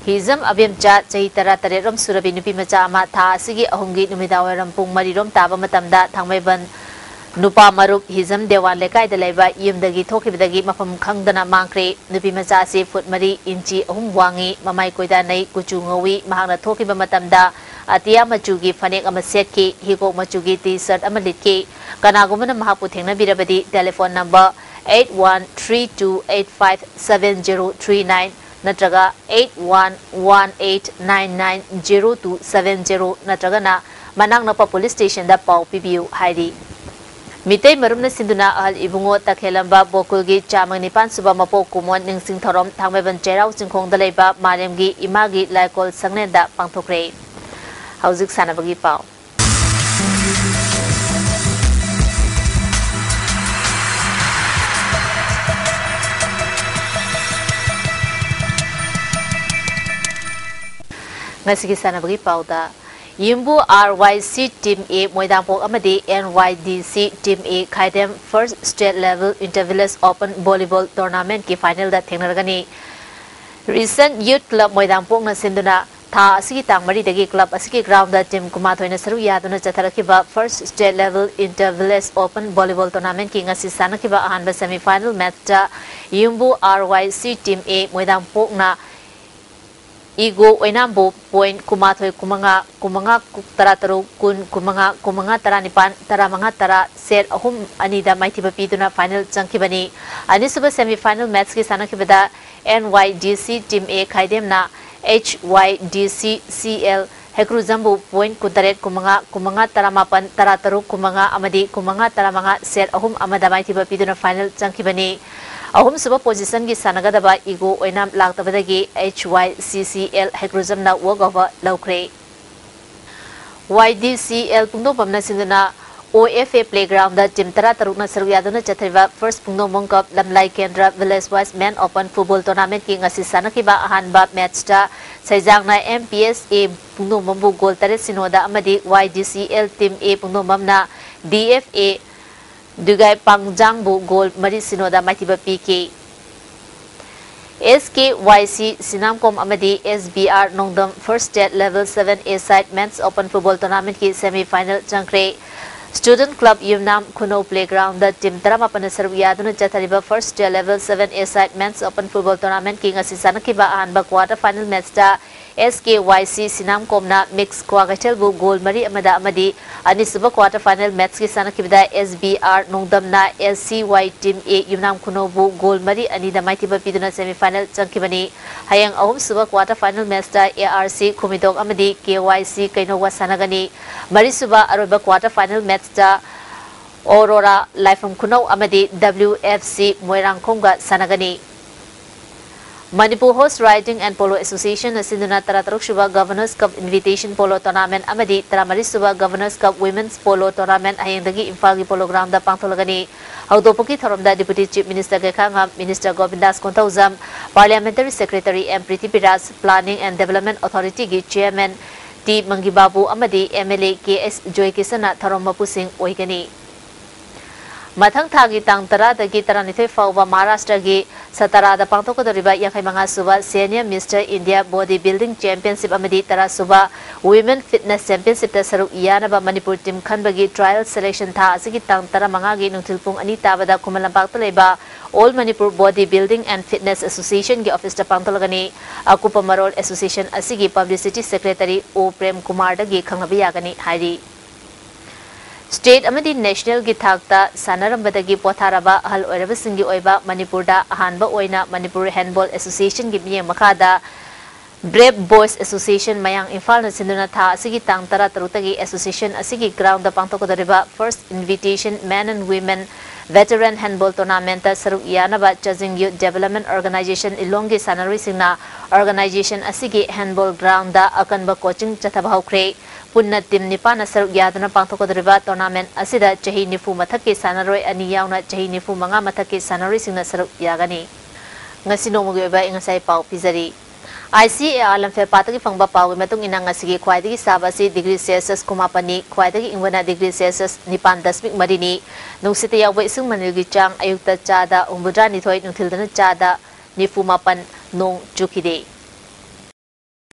ꯍꯤꯖꯝ ꯑꯕꯦꯝꯆꯥ, ꯆꯍꯤ ꯇꯔꯥꯇꯔꯦꯠ ꯔꯣꯝ ꯁꯨꯔꯕꯤ ꯅꯨꯄꯤ ꯃꯆꯥ ꯑꯃ, ꯊꯥ ꯑꯁꯤꯒꯤ ꯑꯍꯨꯝꯒꯤ ꯅꯨꯃꯤꯗꯥꯡꯋꯥꯏꯔꯝ ꯄꯨꯡ ꯃꯔꯤ ꯔꯣꯝ ꯇꯥꯕ ꯃꯇꯝꯗ ꯊꯥꯡꯃꯩꯕꯟ ꯅꯨꯄꯥ ꯃꯔꯨꯞ ꯍꯤꯖꯝ ꯗꯦꯋꯥꯟ ꯂꯩꯀꯥꯏꯗ ꯂꯩꯕ ꯌꯨꯝꯗꯒꯤ ꯊꯣꯛꯈꯤꯕꯗꯒꯤ ꯃꯐꯝ ꯈꯪꯗꯅ ꯃꯥꯡꯈ꯭ꯔꯦ꯫ ꯅꯨꯄꯤ ꯃꯆꯥ ꯑꯁꯤ ꯐꯨꯠ ꯃꯔꯤ ꯏꯟꯆꯤ ꯑꯍꯨꯝ ꯋꯥꯡꯉꯤ, ꯃꯃꯥꯏ ꯀꯣꯏꯗꯥꯅꯩ, ꯀꯨꯆꯨ ꯉꯧꯏ꯫ ꯃꯍꯥꯛꯅ ꯊꯣꯛꯈꯤꯕ ꯃꯇꯝꯗ ꯑꯇꯤꯌꯥ ꯃꯆꯨꯒꯤ ꯐꯅꯦꯛ ꯑꯃ ꯁꯦꯠꯈꯤ, ꯍꯤꯒꯣꯛ ꯃꯆꯨꯒꯤ ꯇꯤ ꯁꯔꯠ ꯑꯃ ꯂꯤꯠꯈꯤ꯫ ꯀꯅꯥꯒꯨꯝꯕꯅ ꯃꯍꯥꯛꯄꯨ ꯊꯦꯡꯅꯕꯤꯔꯕꯗꯤ telephone number eight one three two eight five seven zero three nine ꯅꯠꯇ꯭ꯔꯒ eight one one eight nine nine zero two seven zero ꯅꯠꯇ꯭ꯔꯒꯅ ꯃꯅꯥꯛ ꯅꯛꯄ ꯄꯨꯂꯤꯁ ꯁ꯭ꯇꯦꯁꯟꯗ ꯄꯥꯎ ꯄꯤꯕꯤꯌꯨ ꯍꯥꯏꯔꯤ꯫ ꯃꯤꯇꯩ ꯃꯔꯨꯞꯅ ꯁꯤꯟꯗꯨꯅ ꯑꯍꯜ ꯏꯕꯨꯡꯉꯣ ꯇꯈꯦꯂꯝꯕ ꯕꯣꯀꯨꯜꯒꯤ ꯆꯥꯝꯃ ꯅꯤꯄꯥꯟ ꯁꯨꯕ ꯃꯄꯣꯛ ꯀꯨꯝꯑꯣꯟ ꯅꯤꯡꯁꯤꯡ ꯊꯧꯔꯝ ꯊꯥꯡꯃꯩꯕꯟ ꯆꯩꯔꯥꯎ ꯆꯤꯡꯈꯣꯡꯗ ꯂꯩꯕ ꯃꯥꯂꯦꯝꯒꯤ ꯏꯃꯥꯒꯤ ꯂꯥꯏꯀꯣꯜ ꯁꯪꯂꯦꯟꯗ ꯄꯥꯡꯊꯣꯛꯈ꯭ꯔꯦ꯫ ꯍꯧꯖꯤꯛ ꯁꯥꯟꯅꯕꯒꯤ ꯄꯥꯎ꯫ ꯉꯁꯤꯒꯤ ꯁꯥꯟꯅꯕꯒꯤ ꯄꯥꯎꯗ, ꯌꯨꯝꯕꯨ R Y C Team A ꯃꯣꯏꯗꯥꯡꯄꯣꯛ ꯑꯃꯗꯤ N Y D C Team A Khaidem First State Level Inter-Village Open Volleyball Tournamentꯀꯤ finalꯗ ꯊꯦꯡꯅꯔꯒꯅꯤ꯫ Recent Youth Club ꯃꯣꯏꯗꯥꯡꯄꯣꯛꯅ ꯁꯤꯟꯗꯨꯅ ꯊꯥ ꯑꯁꯤꯒꯤ ꯇꯥꯡ ꯃꯔꯤꯗꯒꯤ club ꯑꯁꯤꯒꯤ ground team ꯀꯨꯟꯃꯥꯊꯣꯏꯅ ꯁꯔꯨꯛ ꯌꯥꯗꯨꯅ ꯆꯠꯊꯔꯛꯈꯤꯕ First State Level Inter Village Open Volleyball Tournament ꯀꯤ ꯉꯁꯤ ꯁꯥꯟꯅꯈꯤꯕ ꯑꯍꯥꯟꯕ semi final match ꯇ ꯌꯨꯝꯕꯨ R Y C Team A ꯃꯣꯏꯗꯥꯡ ꯄꯣꯛꯅ ꯏꯒꯣ ꯑꯣꯏꯅꯥꯝꯕꯨ point ꯀꯨꯟꯃꯥꯊꯣꯏ ꯀꯨꯟꯃꯉꯥ, ꯀꯨꯟꯃꯉꯥ ꯇꯔꯥꯇꯔꯨꯛ, ꯀꯨꯟ ꯀꯨꯟꯃꯉꯥ, ꯀꯨꯟꯃꯉꯥ ꯇꯔꯥꯅꯤꯄꯥꯟ, ꯇꯔꯥꯃꯉꯥ ꯇꯔꯥ set ꯑꯍꯨꯝ ꯑꯅꯤꯗ ꯃꯥꯏꯊꯤꯕ ꯄꯤꯗꯨꯅ final ꯆꯪꯈꯤꯕꯅꯤ꯫ ꯑꯅꯤꯁꯨꯕ semi final match ꯀꯤ ꯁꯥꯟꯅꯈꯤꯕꯗ N Y D C Team A ꯈꯥꯏꯗꯦꯝꯅ H Y D C C L ꯍꯩꯀ꯭ꯔꯨꯖꯝꯕꯨ point ꯀꯨꯟꯇꯔꯦꯠ ꯀꯨꯟꯃꯉꯥ, ꯀꯨꯟꯃꯉꯥ ꯇꯔꯥꯃꯥꯄꯟ, ꯇꯔꯥꯇꯔꯨꯛ ꯀꯨꯟꯃꯉꯥ ꯑꯃꯗꯤ ꯀꯨꯟꯃꯉꯥ ꯇꯔꯥꯃꯉꯥ set ꯑꯍꯨꯝ ꯑꯃꯗ ꯃꯥꯏꯊꯤꯕ ꯄꯤꯗꯨꯅ final ꯆꯪꯈꯤꯕꯅꯤ꯫ ꯑꯍꯨꯝꯁꯨꯕ position ꯒꯤ ꯁꯥꯟꯅꯒꯗꯕ ꯏꯒꯣ ꯑꯣꯏꯅꯥꯝ ꯂꯥꯛꯇꯕꯗꯒꯤ H Y C C L ꯍꯩꯀ꯭ꯔꯨꯖꯝꯅ walk over ꯂꯧꯈ꯭ꯔꯦ꯫ Y D C L ꯄꯨꯡꯗꯣꯡꯕꯝꯅ ꯁꯤꯟꯗꯨꯅ O F A playground the team ꯇꯔꯥꯇꯔꯨꯛꯅ ꯁꯔꯨꯛ ꯌꯥꯗꯨꯅ ꯆꯠꯊꯔꯤꯕ First ꯄꯨꯡꯗꯣꯡꯕꯝ Cup ꯂꯝꯂꯥꯏ ꯀꯦꯟꯗ꯭ꯔ Village Wise Man Open Football Tournament ꯀꯤ ꯉꯁꯤ ꯁꯥꯟꯅꯈꯤꯕ ꯑꯍꯥꯟꯕ match ꯇ ꯁꯩꯖꯥꯡꯅ M P S A ꯄꯨꯡꯗꯣꯡꯕꯝꯕꯨ goal ꯇꯔꯦꯠ ꯁꯤꯅꯣꯗ ꯑꯃꯗꯤ Y D C L Team A ꯄꯨꯡꯗꯣꯡꯕꯝꯅ D F A ꯗꯨꯒꯥꯏ ꯄꯥꯡꯖꯥꯡꯕꯨ goal ꯃꯔꯤ ꯁꯤꯅꯣꯗ ꯃꯥꯏꯊꯤꯕ ꯄꯤꯈꯤ꯫ S K Y C ꯁꯤꯅꯥꯝꯀꯣꯝ ꯑꯃꯗꯤ S B R ꯅꯣꯡꯗꯝ First State Level seven A Side Men's Open Football Tournament ꯀꯤ semi final ꯆꯪꯈ꯭ꯔꯦ꯫ Student Club ꯌꯨꯝꯅꯥꯝ ꯈꯨꯅꯧ playground ꯗ team ꯇꯔꯥꯃꯥꯄꯟꯅ ꯁꯔꯨꯛ ꯌꯥꯗꯨꯅ ꯆꯠꯊꯔꯤꯕ First State Level seven A Side Men's Open Football Tournament ꯀꯤ ꯉꯁꯤ ꯁꯥꯟꯅꯈꯤꯕ ꯑꯍꯥꯟꯕ quarter final match ꯇ S K Y C ꯁꯤꯅꯥꯝꯀꯣꯝꯅ Mix ꯀ꯭ꯋꯥꯀꯩꯊꯦꯜꯕꯨ goal ꯃꯔꯤ ꯑꯃꯗ ꯑꯃꯗꯤ ꯑꯅꯤꯁꯨꯕ quarter final match ꯀꯤ ꯁꯥꯟꯅꯈꯤꯕꯗ S B R ꯅꯣꯡꯗꯝꯅ S C Y Team A Yumnam ꯈꯨꯅꯧꯕꯨ goal ꯃꯔꯤ ꯑꯅꯤꯗ ꯃꯥꯏꯊꯤꯕ ꯄꯤꯗꯨꯅ semi final ꯆꯪꯈꯤꯕꯅꯤ꯫ ꯍꯌꯦꯡ ꯑꯍꯨꯝꯁꯨꯕ quarter final match ꯇ A R C ꯈꯨꯃꯤꯗꯣꯛ ꯑꯃꯗꯤ K Y C ꯀꯩꯅꯧꯒ ꯁꯥꯟꯅꯒꯅꯤ꯫ ꯃꯔꯤꯁꯨꯕ ꯑꯔꯣꯏꯕ quarter final match ꯇ Aurora ꯂꯥꯏꯐꯝ ꯈꯨꯅꯧ ꯑꯃꯗꯤ W F C ꯃꯣꯏꯔꯥꯡꯈꯣꯝꯒ ꯁꯥꯟꯅꯒꯅꯤ꯫ Manipur Horse Riding and Polo Association ꯅ ꯁꯤꯟꯗꯨꯅ ꯇꯔꯥꯇꯔꯨꯛ ꯁꯨꯕ Governors Cup Invitation Polo Tournament ꯑꯃꯗꯤ ꯇꯔꯥꯃꯔꯤ ꯁꯨꯕ Governors Cup Women's Polo Tournament ꯍꯌꯦꯡꯗꯒꯤ ꯏꯝꯐꯥꯜꯒꯤ Polo Ground ꯗ ꯄꯥꯡꯊꯣꯛꯂꯒꯅꯤ꯫ ꯍꯧꯗꯣꯛꯄꯒꯤ ꯊꯧꯔꯝꯗ Deputy Chief Minister ꯒꯩꯈꯥꯉꯝ, Minister ꯒꯣꯕꯤꯟꯗꯥꯁ Konthoujam, Parliamentary Secretary M Prithviraj, Planning and Development Authority ꯒꯤ Chairman T ꯃꯪꯒꯤꯕꯥꯕꯨ ꯑꯃꯗꯤ M L A K S ꯖꯣꯏꯀꯤꯁꯟꯅ ꯊꯧꯔꯝ ꯃꯄꯨꯁꯤꯡ ꯑꯣꯏꯒꯅꯤ꯫ ꯃꯊꯪ ꯊꯥꯒꯤ ꯇꯥꯡ ꯇꯔꯥꯗꯒꯤ ꯇꯔꯥꯅꯤꯊꯣꯏ ꯐꯥꯎꯕ ꯃꯍꯥꯔꯥꯁꯇ꯭ꯔꯒꯤ ꯁꯇꯥꯔꯥꯗ ꯄꯥꯡꯊꯣꯛꯀꯗꯧꯔꯤꯕ ꯌꯥꯡꯈꯩ ꯃꯉꯥ ꯁꯨꯕ Senior Mister India Body Building Championship ꯑꯃꯗꯤ ꯇꯔꯥ ꯁꯨꯕ Women Fitness Championshipꯇ ꯁꯔꯨꯛ ꯌꯥꯅꯕ ꯃꯅꯤꯄꯨꯔ team ꯈꯟꯕꯒꯤ trial selection ꯊꯥ ꯑꯁꯤꯒꯤ ꯇꯥꯡ ꯇꯔꯥꯃꯉꯥꯒꯤ ꯅꯨꯡꯊꯤꯜ ꯄꯨꯡ ꯑꯅꯤ ꯇꯥꯕꯗ ꯈꯨꯃꯟ ꯂꯝꯄꯥꯛꯇ ꯂꯩꯕ All Manipur Body Building and Fitness Associationꯒꯤ officeꯇ ꯄꯥꯡꯊꯣꯛꯂꯒꯅꯤ꯫ ꯑꯀꯨꯞꯄ ꯃꯔꯣꯜ association ꯑꯁꯤꯒꯤ publicity secretary ꯑꯣ ꯄ꯭ꯔꯦꯝ ꯀꯨꯃꯥꯔꯗꯒꯤ ꯈꯪꯅꯕ ꯌꯥꯒꯅꯤ ꯍꯥꯏꯔꯤ꯫ State ꯑꯃꯗꯤ nationalꯒꯤ ꯊꯥꯛꯇ ꯁꯥꯟꯅꯔꯝꯕꯗꯒꯤ ꯄꯣꯊꯥꯔꯕ ꯑꯍꯜ ꯑꯣꯏꯔꯕꯁꯤꯡꯒꯤ ꯑꯣꯏꯕ ꯃꯅꯤꯄꯨꯔꯗ ꯑꯍꯥꯟꯕ ꯑꯣꯏꯅ Manipur Handball Associationꯒꯤ ꯃꯤꯠꯌꯦꯡ ꯃꯈꯥꯗ Brave Boys Association ꯃꯌꯥꯡ ꯏꯝꯐꯥꯜꯅ ꯁꯤꯟꯗꯨꯅ ꯊꯥ ꯑꯁꯤꯒꯤ ꯇꯥꯡ ꯇꯔꯥꯇꯔꯨꯛꯇꯒꯤ association ꯑꯁꯤꯒꯤ groundꯗ ꯄꯥꯡꯊꯣꯛꯀꯗꯧꯔꯤꯕ First Invitation Men and Women Veteran Handball Tournamentꯇ ꯁꯔꯨꯛ ꯌꯥꯅꯕ ꯆꯥꯖꯤꯡ Youth Development Organization ꯏꯂꯣꯡꯒꯤ ꯁꯥꯟꯅꯔꯣꯏꯁꯤꯡꯅ organization ꯑꯁꯤꯒꯤ handball groundꯗ ꯑꯀꯟꯕ coaching ꯆꯠꯊꯕ ꯍꯧꯈ꯭ꯔꯦ꯫ ꯄꯨꯟꯅ team ꯅꯤꯄꯥꯟꯅ ꯁꯔꯨꯛ ꯌꯥꯗꯨꯅ ꯄꯥꯡꯊꯣꯛꯀꯗꯧꯔꯤꯕ tournament ꯑꯁꯤꯗ ꯆꯍꯤ ꯅꯤꯐꯨ ꯃꯊꯛꯀꯤ ꯁꯥꯟꯅꯔꯣꯏ ꯑꯅꯤ ꯌꯥꯎꯅ ꯆꯍꯤ ꯅꯤꯐꯨ ꯃꯉꯥ ꯃꯊꯛꯀꯤ ꯁꯥꯟꯅꯔꯣꯏꯁꯤꯡꯅ ꯁꯔꯨꯛ ꯌꯥꯒꯅꯤ꯫ ꯉꯁꯤ ꯅꯣꯡꯃꯒꯤ ꯑꯣꯏꯕ ꯑꯩ ꯉꯁꯥꯏ ꯄꯥꯎ ꯄꯤꯖꯔꯤ꯫ ICAR ꯂꯝꯐꯦꯜ ꯄꯥꯠꯇꯒꯤ ꯐꯪꯕ ꯄꯥꯎꯒꯤ ꯃꯇꯨꯡ ꯏꯟꯅ ꯉꯁꯤꯒꯤ ꯈ꯭ꯋꯥꯏꯗꯒꯤ ꯁꯥꯕ ꯑꯁꯤ degree Celsius ꯀꯨꯟꯃꯥꯄꯟꯅꯤ, ꯈ꯭ꯋꯥꯏꯗꯒꯤ ꯏꯪꯕꯅ degree Celsius ꯅꯤꯄꯥꯟ ꯗꯁꯃꯤꯛ ꯃꯔꯤꯅꯤ꯫ ꯅꯨꯡꯁꯤꯠꯇ ꯌꯥꯎꯕ ꯏꯁꯤꯡ ꯃꯅꯤꯜꯒꯤ ꯆꯥꯡ ꯑꯌꯨꯛꯇ ꯆꯥꯗ ꯍꯨꯝꯐꯨꯇꯔꯥꯅꯤꯊꯣꯏ, ꯅꯨꯡꯊꯤꯜꯗꯅ ꯆꯥꯗ ꯅꯤꯐꯨ ꯃꯥꯄꯟ꯫ ꯅꯣꯡ ꯆꯨꯈꯤꯗꯦ꯫